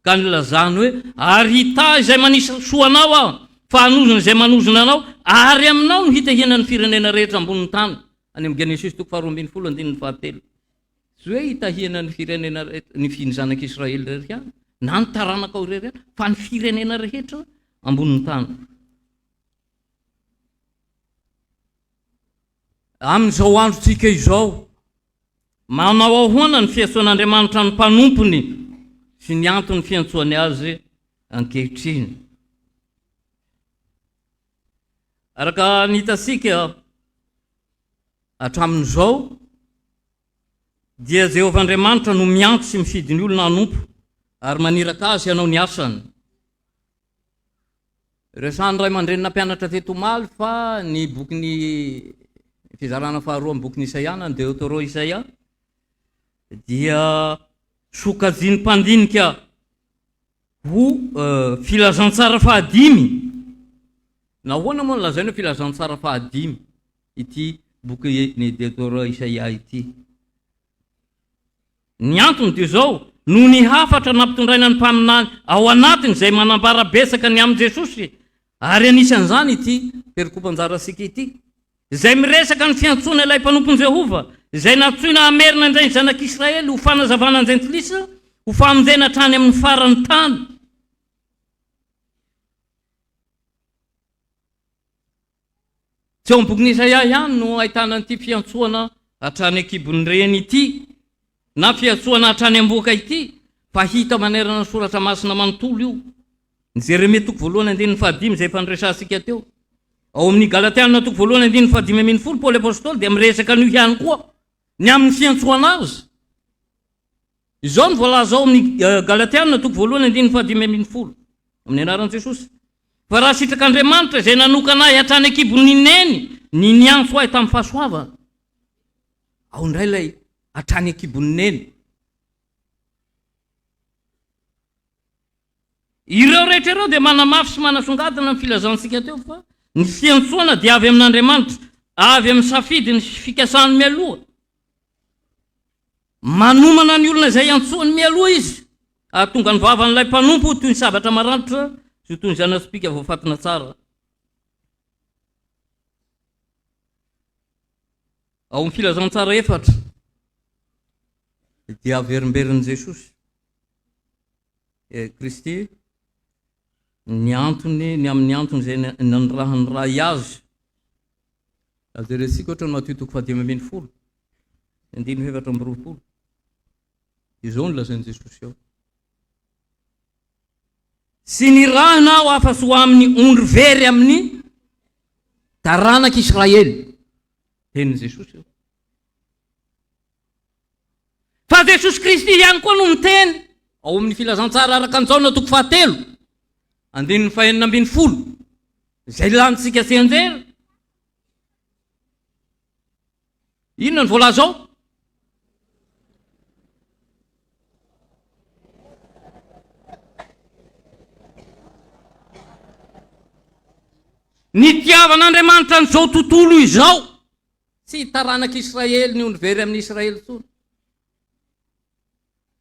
S1: ka nilazany hoe, Ary hitahy izay manisy soa anao Aho, fa hanozona izay manozona anao, ary aminao no hitahiana ny firenena rehetra ambonin'ny tany. Any amin'ny Genesisy toko faharoa ambin'ny folo andininy fahatelo. Tsy hoe hitahiana ny firenena rehetra, ny ny zanak'Israely irery ihany, na ny taranakao irery ihany, fa ny firenena rehetra ambonin'ny tany. Amin'izao androntsika izao, manao ahoana ny fiantsoan'Andriamanitra ny mpanompony sy ny anton'ny fiantsoany azy ankehitriny? Araka ny hitantsika hatramin'izao, dia Jehovah Andriamanitra no miantso sy mifidy ny olona hanompo ary maniraka azy hanao ny asany. Resahan'ny ray aman-dreny nampianatra teto omaly fa ny bokin'ny fizarana faharoa amin'ny bokin'i Isaia na ny Deotoro Isaia dia sokajian'ny mpandinika ho filazantsara fahadimy. Nahoana moa no lazaina hoe filazantsara fahadimy ity bokin'ny Deotoro Isaia ity? Ny antony dia izao, noho ny hafatra nampitondraina ny mpaminany ao anatiny izay manambara betsaka ny amin'i Jesosy, ary anisan'izany ity perikopanjarantsika ity, izay miresaka ny fiantsoana ilay mpanompon'i Jehovah, izay nantsoina hamerina indray ny zanak'Israely ho fanazavana an-jentilisa, ho famonjena hatrany amin'ny faran'ny tany. Tsy ao amin'ny bokin'i Isaia ihany no ahitana an'ity fiantsoana hatrany an-kibon'ny reny ity, na fiantsoana hatrany am-bohoka ity, fa hita manerana ny Soratra Masina manontolo io. Ny Jeremia toko voalohany andininy fahadimy izay efa noresahantsika teo. Ao amin'ny Galatiana toko voalohany andininy fahadimy ambin'ny folo, Paoly Apostoly dia miresaka an'io ihany koa, ny amin'ny fiantsoana azy. Izao no voalaza ao amin'ny Galatiana toko voalohany andininy fahadimy ambin'ny folo, amin'ny anaran'i Jesosy, Fa raha sitrak'Andriamanitra izay nanokana ahy hatrany an-kibon'ny neny ny niantso ahy tamin'ny fahasoavana. Ao indray ilay hatrany an-kibon'ny neny. Ireo rehetra ireo dia manamafy sy manasongadina ny filazantsika teo fa ny fiantsoana dia avy amin'Andriamanitra, avy amin'ny safidiny sy fikasany mialoha. Manomana ny olona izay iantsoany mialoha izy, hahatonga ny vavan'ilay mpanompo ho toy ny sabatra maranitra sy ho toy ny zana-tsipìka voafantina tsara. Ao amin'ny Filazantsara efatra dia averimberin'i Jesosy Kristy ny antony, ny amin'ny antony izay nanirahan'ny Ray azy. Raha jerentsika ohatra ny Matio toko fahadimy ambin'ny folo, andininy 24, izao no lazain'i Jesosy ao. Tsy nirahina aho afa-tsy ho amin'ny ondry very amin'ny taranak'Israely. Tenin'i Jesosy io. Fa Jesosy Kristy ihany koa no miteny. Ao amin'ny Filazantsara araka an'i Jaona toko fahatelo, andininy fahenina ambin'ny folo, izay lanintsika tsianjery. Inona no voalaza ao? Nitiavan'Andriamanitra an'izao tontolo izao. Tsy taranak'Israely ny ondry very amin'i Israely intsony.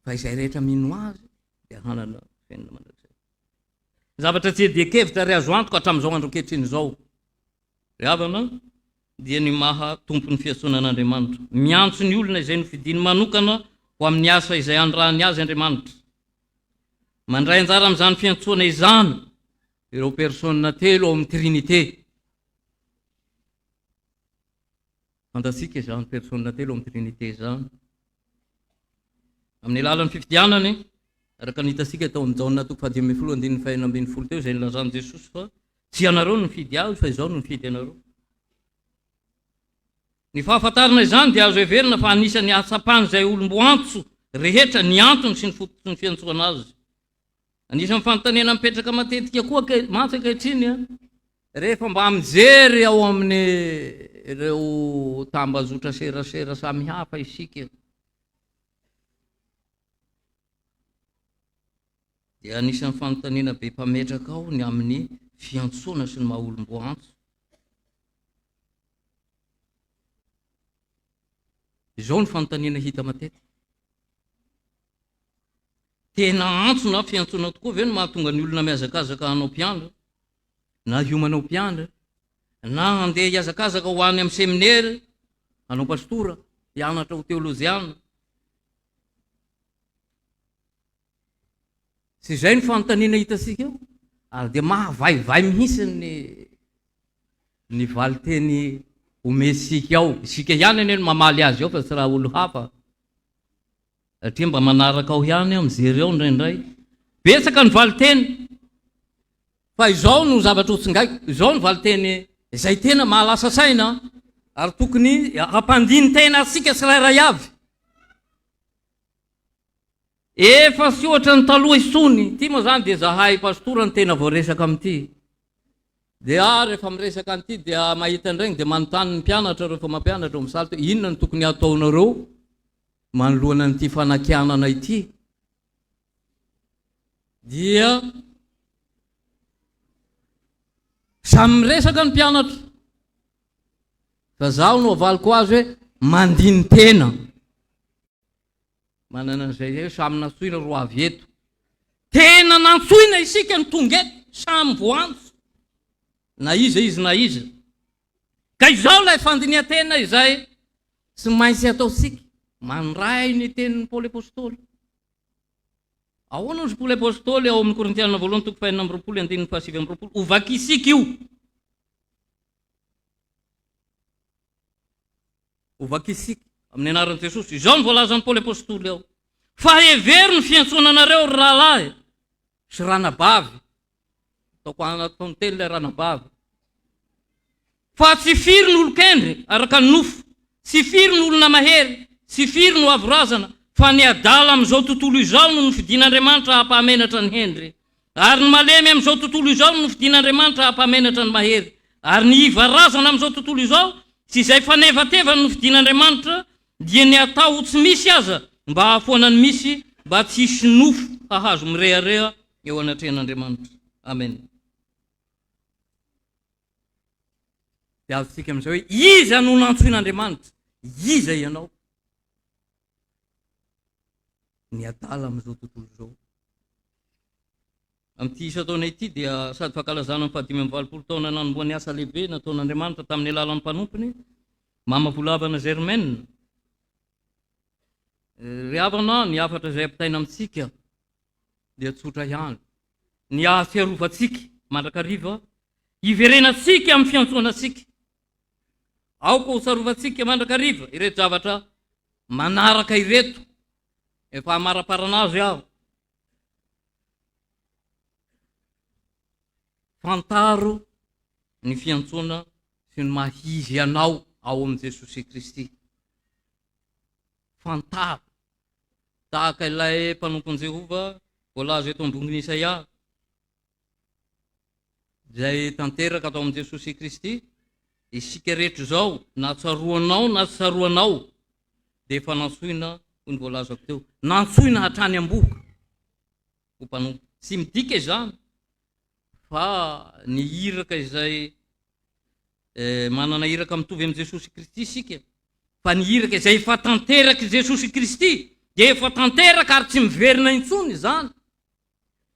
S1: Fa izay rehetra mino azy dia hanana fiainana mandrakizay. Zavatra tsy iadian-kevitra ary azo antoka hatramin'izao andro ankehitriny izao, ry havana, dia ny maha Tompon'ny fiantsoana an'Andriamanitra. Miantso ny olona izay nofidiny manokana ho amin'ny asa izay anirahany azy Andriamanitra. Mandray anjara amin'izany fiantsoana izany ireo persona telo ao amin'ny Trinite. Fantatsika izany persona telo amin'ny Trinite izany. Amin'ny alalan'ny fifidianany, araka ny hitantsika tao amin'ny Jaona toko faha-15 andininy faha-16 teo izay nilazan'i Jesosy fa tsy ianareo no nifidy ahy fa izaho no nifidy anareo. Ny fahafantarana izany dia azo heverina fa anisan'ny ahatsapan'izay olom-boantso rehetra ny antony sy ny fototry ny fiantsoana azy. Anisan'ny fanontaniana mipetraka matetika koa mantsy ankehitriny, rehefa mba mijery ao amin'ireo tambazotra serasera samihafa isika, dia anisan'ny fanontaniana be mpametraka ao ny amin'ny fiantsoana sy ny maha olom-boantso. Izao ny fanontaniana hita matetika. Tena antso na fiantsoana tokoa ve no mahatonga ny olona mihazakazaka hanao mpiandry, na hiomana ho mpiandry, na handeha hihazakazaka ho any amin'ny seminera, hanao pastora, hianatra ho teolojiana? Tsy izay no fanontaniana hitantsika eo, ary dia mahavaivay mihitsy ny ny valinteny omentsika ao. Isika ihany anie no mamaly azy ao fa tsy raha olo hafa. Satria mba manaraka ao ihany aho, mijery ao indraindray. Betsaka ny valinteny. Fa izao no zavatra ho tsingaiko, izao no valinteny izay tena mahalasa saina ary tokony hampandini-tena antsika tsirairay avy. Efa tsy ohatra ny taloha intsony. Ity moa izany dia zahay pastora no tena voaresaka amin'ity. Dia aho rehefa miresaka an'ity dia mahita an'ireny dia manontany ny mpianatra rehefa mampianatra ao amin'ny salle hoe inona no tokony hataonareo manoloana an'ity fanakianana ity. Dia samy miresaka ny mpianatra. Fa zaho no avaliko azy hoe mandini-tena. Manana an'izay hoe samy nantsoina ro avy eto. Tena nantsoina isika no tonga eto, samy voantso. Na iza izy na iza. Ka izao ilay fandinihan-tena izay tsy maintsy ataontsika, mandray ny tenin'i Paoly Apostoly. Ahoana hozy Paoly Apostoly ao amin'ny Korintiana voalohany toko fahenina amby roapolo andininy fahasivy amby roapolo? Hovakisika io. Hovakisika amin'ny anaran'i Jesosy. Izao no voalazan'i Paoly Apostoly ao, Fa hevero ny fiantsoana anareo, ry rahalahy sy ranabavy. Ataoko ataony teny ilay ranabavy. Fa tsy firy ny olon-kendry araka ny nofo, tsy firy ny olona mahery, tsy firy no avo razana, fa ny adala amin'izao tontolo izao no nofidin'Andriamanitra hampahamenatra ny hendry. Ary ny malemy amin'izao tontolo izao no nofidin'Andriamanitra hampahamenatra ny mahery. Ary ny iva razana amin'izao tontolo izao sy izay fanevatevany nofidin'Andriamanitra dia ny atao ho tsy misy aza mba hahafoana ny misy, mba tsy hisy nofo hahazo mirehareha eo anatrehan'Andriamanitra. Amen. Dia azontsika amin'izay hoe iza no nantsoin'Andriamanitra? Iza ianao? Ny adala amin'izao tontolo izao. Amin'ity isan-taona ity dia sady fankalazana ny faha-85 taona nanombohan'ny asa lehibe nataon'Andriamanitra tamin'ny alalan'ny mpanompony, Mama Volavana Germaine. Ry havana, ny hafatra izay ampitaina amintsika dia tsotra ihany. Ny hahatsiarovantsika mandrakariva, hiverenantsika amin'ny fiantsoana antsika. Aoka ho tsarovantsika mandrakariva ireto zavatra manaraka ireto. Efa hamaraparana azy aho. Fantaro ny fiantsoana sy ny maha izy anao ao amin'i Jesosy Kristy. Fantaro. Tahaka ilay mpanompon'i Jehovah voalaza eto amboniny Isaia, izay tanteraka tao amin'i Jesosy Kristy, isika rehetra izao, na tsaroanao na tsy tsaroanao, dia efa nantsoina, hoy ny voalazako teo, nantsoina hatrany am-bohoka ho mpanompo. Tsy midika izany fa ny iraka izay manana iraka mitovy amin'i Jesosy Kristy isika, fa ny iraka izay efa tanterak'i Jesosy Kristy dia efa tanteraka ary tsy miverina intsony izany.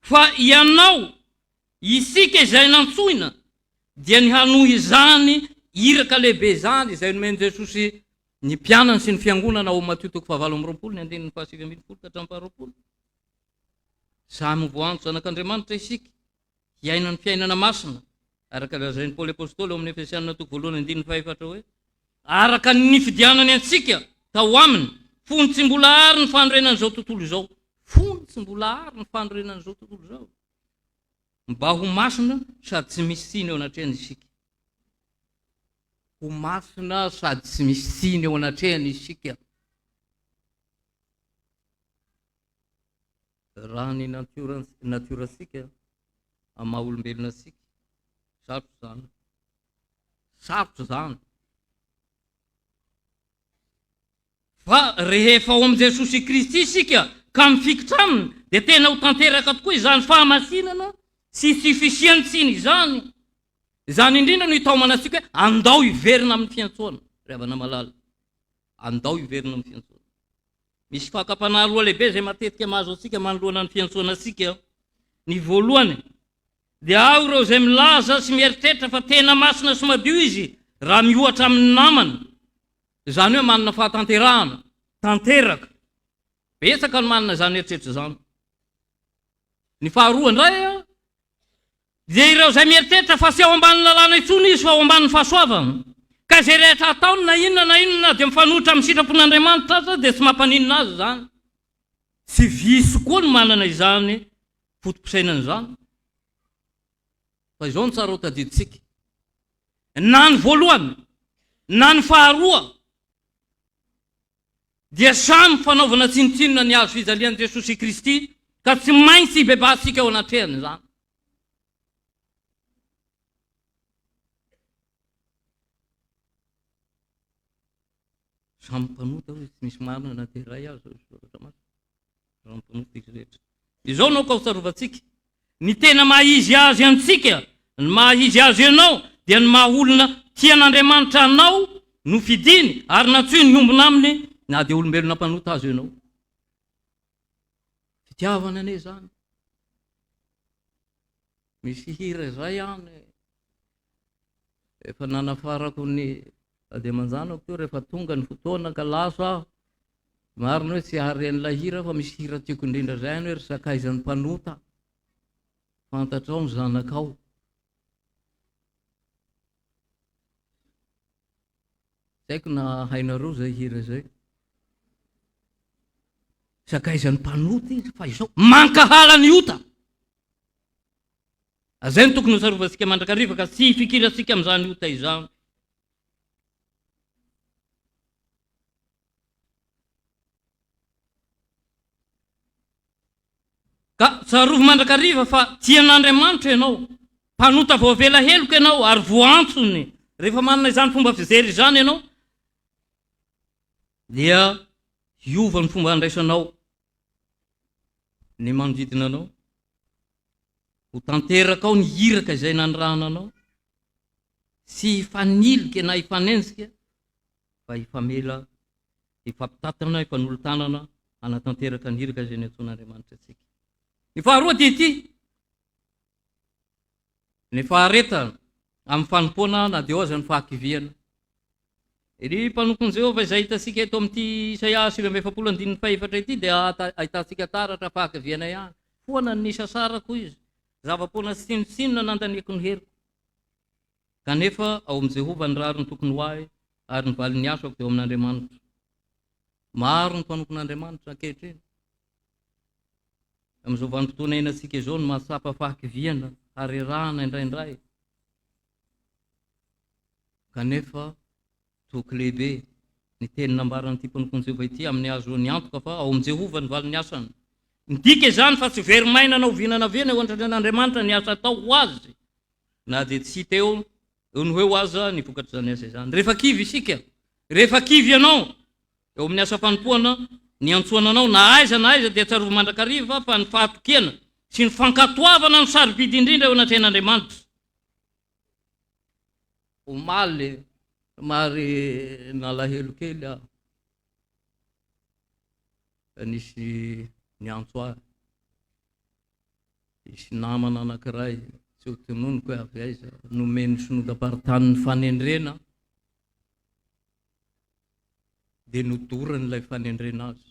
S1: Fa ianao, isika izay nantsoina, dia ny hanohy izany iraka lehibe izany izay nomen'i Jesosy ny mpianany sy ny fiangonana ao Matio toko fahavalo amby roapolo ny andininy fahasivy ambin'ny folo ka hatramin'ny faharoapolo. Samy voantso zanak'Andriamanitra isika hiaina ny fiainana masina, araka ny lazain'i Paoly Apostoly ao amin'ny Efesianina toko voalohany andininy fahefatra hoe, Araka ny nifidianany antsika tao aminy, fony tsy mbola àry ny fanorenan'izao tontolo izao, fony tsy mbola àry ny fanorenan'izao tontolo izao, mba ho masina sady tsy misy tsiny eo anatrehany isika. Ho masina sady tsy misy tsiny eo anatrehany isika. Raha ny natiorantsika, amin'ny maha olombelona antsika, sarotra izany. Sarotra izany. Fa rehefa ao amin'i Jesosy Kristy isika ka mifikitra Aminy, dia tena ho tanteraka tokoa izany fahamasinana sy tsy fisian'ny tsiny izany. Izany indrindra no itaomana antsika hoe andao hiverina amin'ny fiantsoana, ry havana malala. Andao hiverina amin'ny fiantsoana. Misy fakam-panahy roa lehibe izay matetika mahazo antsika manoloana ny fiantsoana antsika. Ny voalohany dia ao ireo izay milaza sy mieritreritra fa tena masina sy madio izy raha miohatra amin'ny namany, izany hoe manana fahatanterahana tanteraka. Betsaka no manana izany eritreritra izany. Ny faharoa indray dia ireo izay mieritreritra fa tsy ao ambanin'ny lalàna intsony izy fa ao ambanin'ny fahasoavana, ka izay rehetra ataony na inona na inona na dia mifanohitra amin'ny sitrapon'Andriamanitra aza dia tsy mampaninona azy izany. Tsy vitsy koa ny manana izany foto-pisainana izany. Fa izao no tsara ho tadidintsika, na ny voalohany na ny faharoa dia samy fanaovana tsinontsinona ny hazo fijalian'i Jesosy Kristy ka tsy maintsy hibebahantsika eo anatrehany izany. Samy mpanota hoy izy, tsy misy marina na dia iray aza hoy ny soratra masina. Samy mpanota izy rehetra. Izao no aoka hotsarovantsika, ny tena maha izy azy antsika, ny maha izy azy anao dia ny maha olona tian'Andriamanitra anao nofidiny ary nantsoiny hiombona aminy na dia olombelona mpanota aza ianao. Fitiavana anie izany. Misy hira izay any efa nanafarako ny vady aman-janako teo rehefa tonga ny fotoana ka lasa aho. Marina hoe tsy hahare an'ilay hira fa misy hira tiako indrindra izay any hoe ry sakaizan'ny mpanota, fantatrao ny zanakao. Tsy haiko na hainareo izay hira izay. Sakaizan'ny mpanota izy fa izao mankahala ny ota. Izay no tokony hotsarovantsika mandrakariva ka tsy hifikirantsika amin'izany ota izany. Ka tsarovy mandrakariva fa tian'Andriamanitra ianao. Mpanota voavela heloka ianao ary voantsony. Rehefa manana izany fomba fijery izany ianao dia hiova ny fomba andraisanao ny manodidina anao. Ho tanteraka ao ny iraka izay nanirahana anao. Tsy hifanilika na hifanenjika fa hifamela, hifampitantana, hifanolo-tanana hanatanteraka ny iraka izay niantsoan'Andriamanitra antsika. Ny faharoa dia ity, ny faharetana amin'ny fanompoana na dia eo aza ny fahakiviana. Ry mpanompon'i Jehovah izay hitantsika eto amin'ity Isaia 49 andininy fahefatra ity dia ahitantsika taratra fahakiviana ihany. Foana ny nisasarako izy, zava-poana sy tsinontsinona nandaniako ny heriko. Kanefa ao amin'i Jehovah ny rariny tokony ho ahy, ary ny valin'ny asako dia ao amin'Andriamanitra. Maro ny mpanompon'Andriamanitra ankehitriny, amin'izao vanim-potoana iainantsika izao, no mahatsapa fahakiviana, harerahana indraindray. Kanefa toky lehibe Ny teny nambaran'ity mpanompon'i Jehovah ity amin'ny ahazoany antoka fa ao amin'i Jehovah ny valin'ny asany. Midika izany fa tsy very maina na oviana na oviana eo anatrehan'Andriamanitra ny asa atao ho azy, na dia tsy hita eo eo no ho eo aza ny vokatr'izany asa izany. Rehefa kivy isika, rehefa kivy ianao eo amin'ny asa fanompoana niantsoana anao, na aiza na aiza, dia tsarovy mandrakariva fa ny fahatokiana sy ny fankatoavana no sarobidy indrindra eo anatrehan'Andriamanitra. Omaly, somary nalahelo kely aho. Nisy niantso ahy. Nisy namana anankiray, tsy ho tononiko hoe avy aiza, nomen'ny synodam-paritanin'ny fanendrena, dia nodorany ilay fanendrena azy.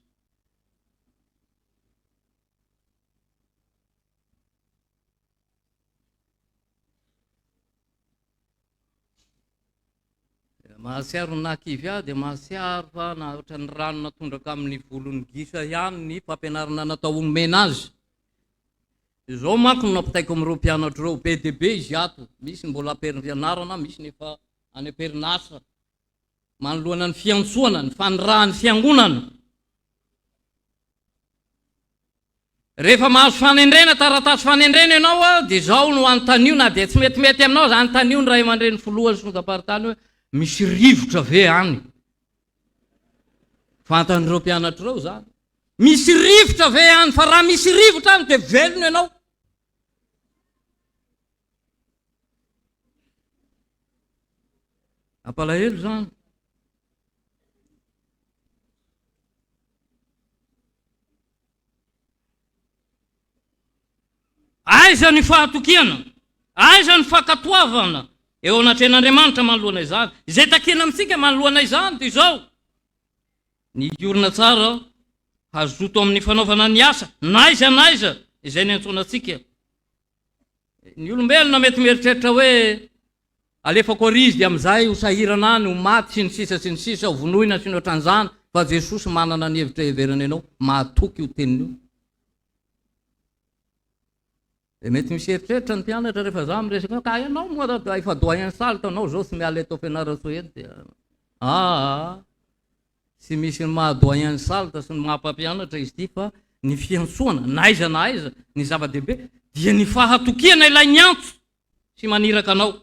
S1: Mahatsiaro ny nahakivy ahy dia mahatsiaro fa na ohatran'ny rano natondraka amin'ny volon'ny gisa ihany ny fampianarana natao omena azy. Izao manko no nampitaiko amin'ireo mpianatro ireo, be dia be izy ato, misy ny mbola am-perinfianarana, misy ny efa any am-perinasa. Manoloana ny fiantsoana, ny fanirahan'ny fiangonana, Rehefa mahazo fanendrena, taratasy fanendrena ianao dia izao no anontanio na dia tsy metimety aminao aza, anontanio ny ray aman-dreny filohan'ny synodam-paritany hoe misy rivotra ve any? Fantan'ireo mpianatra ireo izany. Misy rivotra ve any? Fa raha misy rivotra any dia velona ianao. Ampalahelo izany. Aiza ny fahatokiana? Aiza ny fankatoavana eo anatrehan'Andriamanitra manoloana izany? Izay takiana amintsika manoloana izany dia izao, ny hiorina tsara, hazoto amin'ny fanaovana ny asa, na aiza na aiza izay niantsoana antsika. Ny olombelona mety mieritreritra hoe alefako ary izy dia amin'izay ho sahirana any, ho maty sy ny sisa sy ny sisa, ho vonoina sy ny ohatran'izany, fa Jesosy manana ny hevitra heverany anao, mahatoky io teniny io. Dia mety misy eritreritra ny mpianatra rehefa za miresaka hoe ka ianao moa da efa doyen salte anao zao tsy miala eto Fianarantsoa eto dia aa Tsy misy ny maha doyen ny salte sy ny maha mpampianatra izy ity fa ny fiantsoana na aiza na aiza ny zava-dehibe dia ny fahatokiana ilay niantso sy maniraka anao.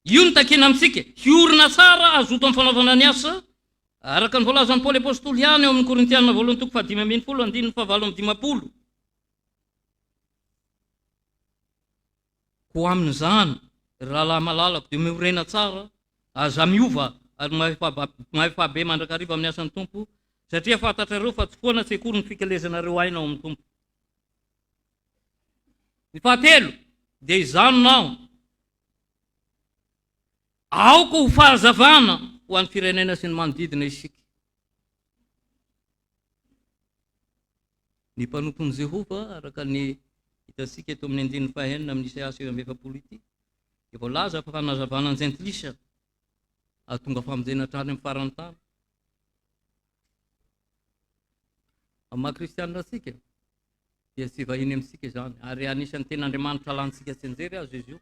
S1: Io no takiana amintsika, hiorina tsara hazoto amin'ny fanaovana ny asa araka ny voalazan'i Paoly Apostoly ihany ao amin'ny Korintiana voalohany toko fahadimy ambin'ny folo andininy fahavalo amby dimampolo. Koa amin'izany, ry rahalahy malalako, dia miorena tsara, aza miova, ary mahefa be mandrakariva amin'ny asan'ny Tompo, satria fantatrareo fa tsy foana tsy akory ny fikelezanareo aina ao amin'ny Tompo. Ny fahatelo, dia izany aho, aoka ho fahazavana ho an'ny firenena sy ny manodidina isika. Ny mpanompon'i Jehovah, araka ny hitantsika eto amin'ny andininy fahenina amin'ny Isaia 49 ity, dia voalaza fa fanazavana ny jentilisa hahatonga famonjena hatrany amin'ny faran'ny tany. Amin'ny maha kristianina antsika, dia tsy vahiny amintsika izany, ary anisan'ny tenin'Andriamanitra lantsika tsianjery aza izy io.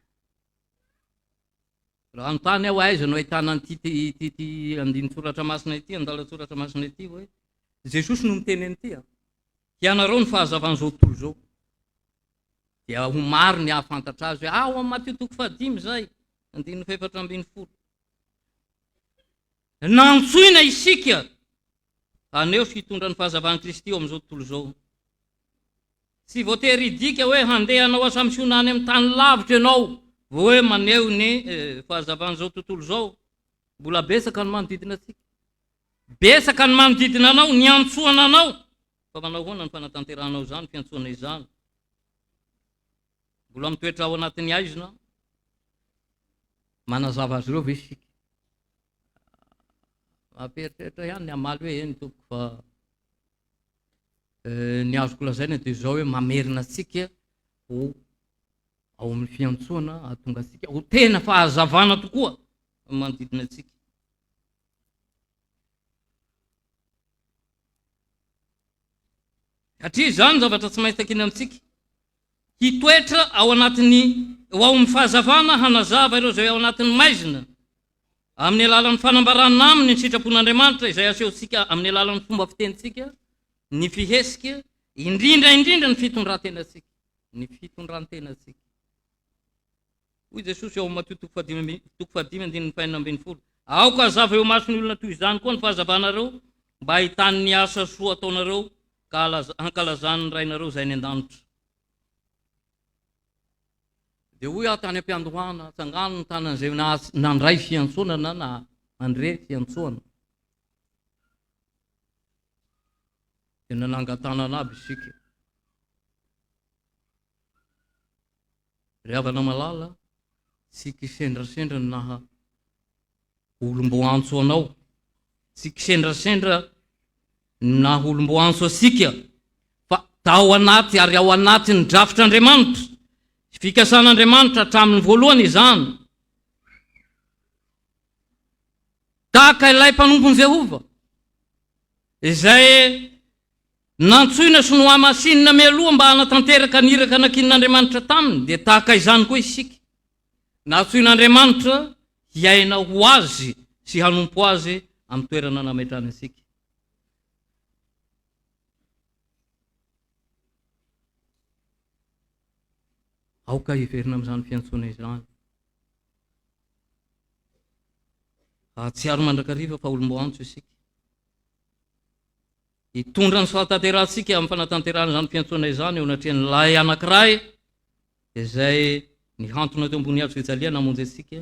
S1: Raha hanontany aho aiza no ahitana an'ity ity ity andinin-tsoratra masina ity, andalan-tsoratra masina ity hoe Jesosy no miteny an'ity a. Hianareo ny fahazavan'izao tontolo izao. Dia ho maro ny hahafantatra azy hoe ah, ao amin'ny Matio toko fahadimy izay, andininy fahefatra ambin'ny folo. Nantsoina isika haneho sy hitondra ny fahazavan'i Kristy eo amin'izao tontolo izao. Tsy voatery hidika hoe handeha hanao asa misiona any amin'ny tany lavitra ianao vao hoe maneho ny fahazavan'izao tontolo izao. Mbola betsaka ny manodidina antsika. Betsaka ny manodidina anao, ny iantsoana anao. Fa manao ahoana ny fanatanterahanao izany fiantsoana izany? Mbola mitoetra ao anatin'ny haizina? Manazava azy ireo ve isika? Mampieritreritra ihany ny hamaly hoe eny tompoko fa Ny azoko lazaina dia izao hoe mamerina antsika ho ao amin'ny fiantsoana hahatonga antsika ho tena fahazavana tokoa ny manodidina antsika. Satria izany ny zavatra tsy maintsy takiana amintsika. Hitoetra ao anatin'ny ho ao amin'ny fahazavana hanazava ireo izay ao anatin'ny maizina. Amin'ny alalan'ny fanambarana aminy ny sitrapon'Andriamanitra izay asehontsika amin'ny alalan'ny fomba fitenintsika, ny fihetsika, indrindra indrindra ny fitondran-tenantsika. Ny fitondran-tenantsika. Hoy Jesosy ao amin'ny Matio toko fahadimy amby, toko fahadimy andininy fahenina ambin'ny folo, Aoka hazava eo imason'ny olona toy izany koa ny fahazavanareo, mba hahitany ny asa soa ataonareo ka hankalazany ny Rainareo izay any an-danitra. Dia hoy aho tany am-piandohana, Atsangano ny tanan'izay nandray fiantsoana na nandre fiantsoana. Dia nanangan-tanana aby isika. Ry havana malala, tsy kisendrasendra ny naha olom-boantso anao, tsy kisendrasendra ny naha olom-boantso antsika, fa tao anaty ary ao anatin'ny drafitr'Andriamanitra, fikasan'Andriamanitra hatramin'ny voalohany izany. Tahaka ilay mpanompon'i Jehovah, izay nantsoina sy nohamasinina mialoha mba hanatanteraka ny iraka nankinin'Andriamanitra taminy, dia tahaka izany koa isika. Nantsoin'Andriamanitra hiaina ho Azy sy hanompo Azy amin'ny toerana nametrahany antsika. Aoka hiverina amin'izany fiantsoana izany. Hahatsiaro mandrakariva fa olom-boantso isika. Hitondra ny fahatanterahantsika amin'ny fanatanterahana izany fiantsoana izany eo anatrehan'ilay anankiray izay nihantona teo ambony hazo fijaliana hamonjy antsika,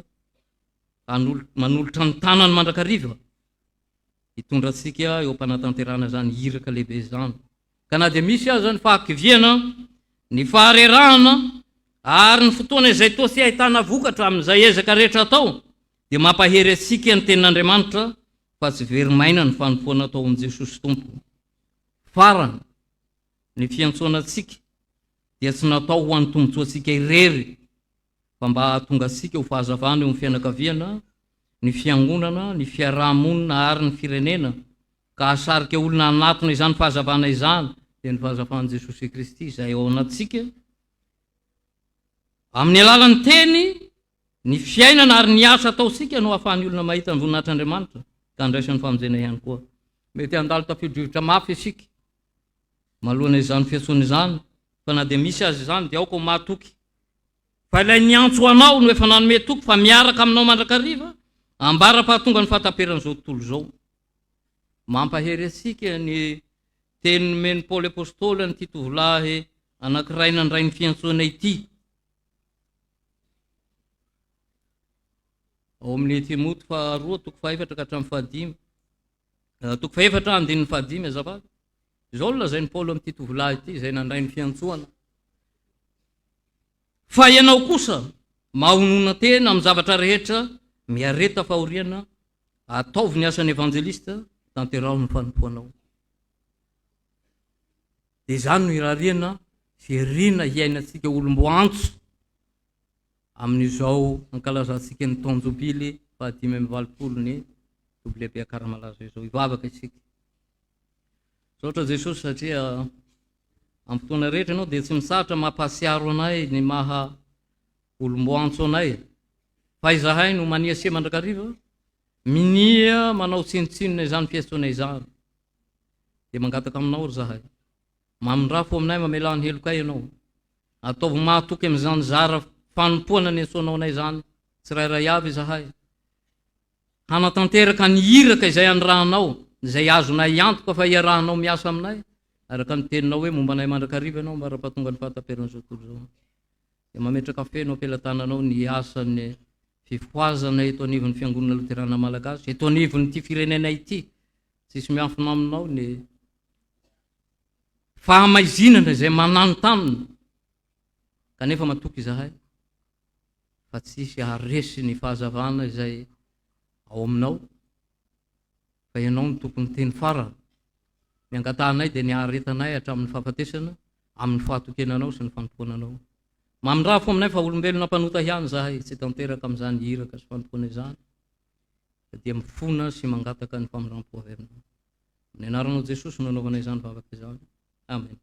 S1: manolotra ny tanany mandrakariva hitondra antsika eo am-panatanterahana izany iraka lehibe izany. Ka na dia misy aza ny fahakiviana, ny faharerahana ary ny fotoana izay toa tsy ahitana vokatra amin'izay ezaka rehetra atao, dia mampahery antsika ny Tenin'Andriamanitra fa tsy very maina ny fanompoana atao amin'i Jesosy Tompo. Farany, ny fiantsoana antsika dia tsy natao ho an'ny tombontsoantsika irery, fa mba hahatonga antsika ho fahazavana eo amin'ny fianakaviana, ny fiangonana, ny fiaraha-monina ary ny firenena, ka hahasarika olona hanatona izany fahazavana izany, dia ny fahazavan'i Jesosy Kristy izay ao anatintsika, amin'ny alalan'ny teny, ny fiainana ary ny asa ataontsika no ahafahan'ny olona mahita ny voninahitr'Andriamanitra ka handraisany famonjena ihany koa. Mety handalo tafio-drivotra mafy isika manoloana izany fiantsoana izany, fa na dia misy aza izany dia aoka ho mahatoky fa ilay niantso anao no efa nanome toky fa miaraka aminao mandrakariva ambara-pahatonga ny fahataperan'izao tontolo izao. Mampahery antsika ny teny nomen'i Paoly Apostoly an'ity tovolahy anankiray nandray ny fiantsoana ity. Ao amin'ny Timoty faharoa toko fahefatra ka hatramin'ny fahadimy. Eh, toko fahefatra andininy fahadimy azafady. Izao no lazain'i Paoly amin'ity tovolahy ity izay nandray ny fiantsoana. Fa ianao kosa mahonona tena amin'ny zavatra rehetra, miareta fahoriana, ataovy ny asan'ny evanjelista, tanteraho ny fanompoanao. Dia izany no irariana sy irina hiainantsika olom-boantso amin'izao ankalazantsika ny taon-jobily faha-85 ny WB Akaramalaza izao. Hivavaka isika. Misaotra Jesosy satria amin'ny fotoana rehetra ianao dia tsy mitsahatra mampahatsiaro anay ny maha olom-boantso anay fa izahay no maniasia mandrakariva, minia manao tsinontsinona izany fiantsoana izany. Dia mangataka aminao ry zahay. Mamindrafo aminay mamelà ny helokay ianao. Ataovy mahatoky amin'izany zara fanompoana niantsoanao anay izany tsirairay avy izahay. Hanatanteraka ny iraka izay anirahanao, izay azonay antoka fa iarahanao miasa aminay, araka ny teninao hoe momba anay mandrakariva ianao ambara-pahatonga ny fahataperan'izao tontolo izao. Dia mametraka feno am-pelatananao ny asan'ny fifohazana eto anivon'ny Fiangonana Loterana Malagasy, eto anivon'ity firenena ity. Tsisy miafina aminao ny fahamaizinana izay mananontanona, kanefa matoky izahay fa tsy hisy haharesy ny fahazavana izay ao aminao, fa ianao no tompon'ny teny farany. Ny angatahanay dia ny haharetanay hatramin'ny fahafatesana amin'ny fahatokiana anao sy ny fanompoana anao. Mamindrafo aminay fa olombelona mpanota ihany izahay, tsy tanteraka amin'izany iraka sy fanompoana izany, fa dia mifona sy mangataka ny famindrampo avy aminao. Amin'ny anaranao Jesosy no anaovana izany vavaka izany. Amen.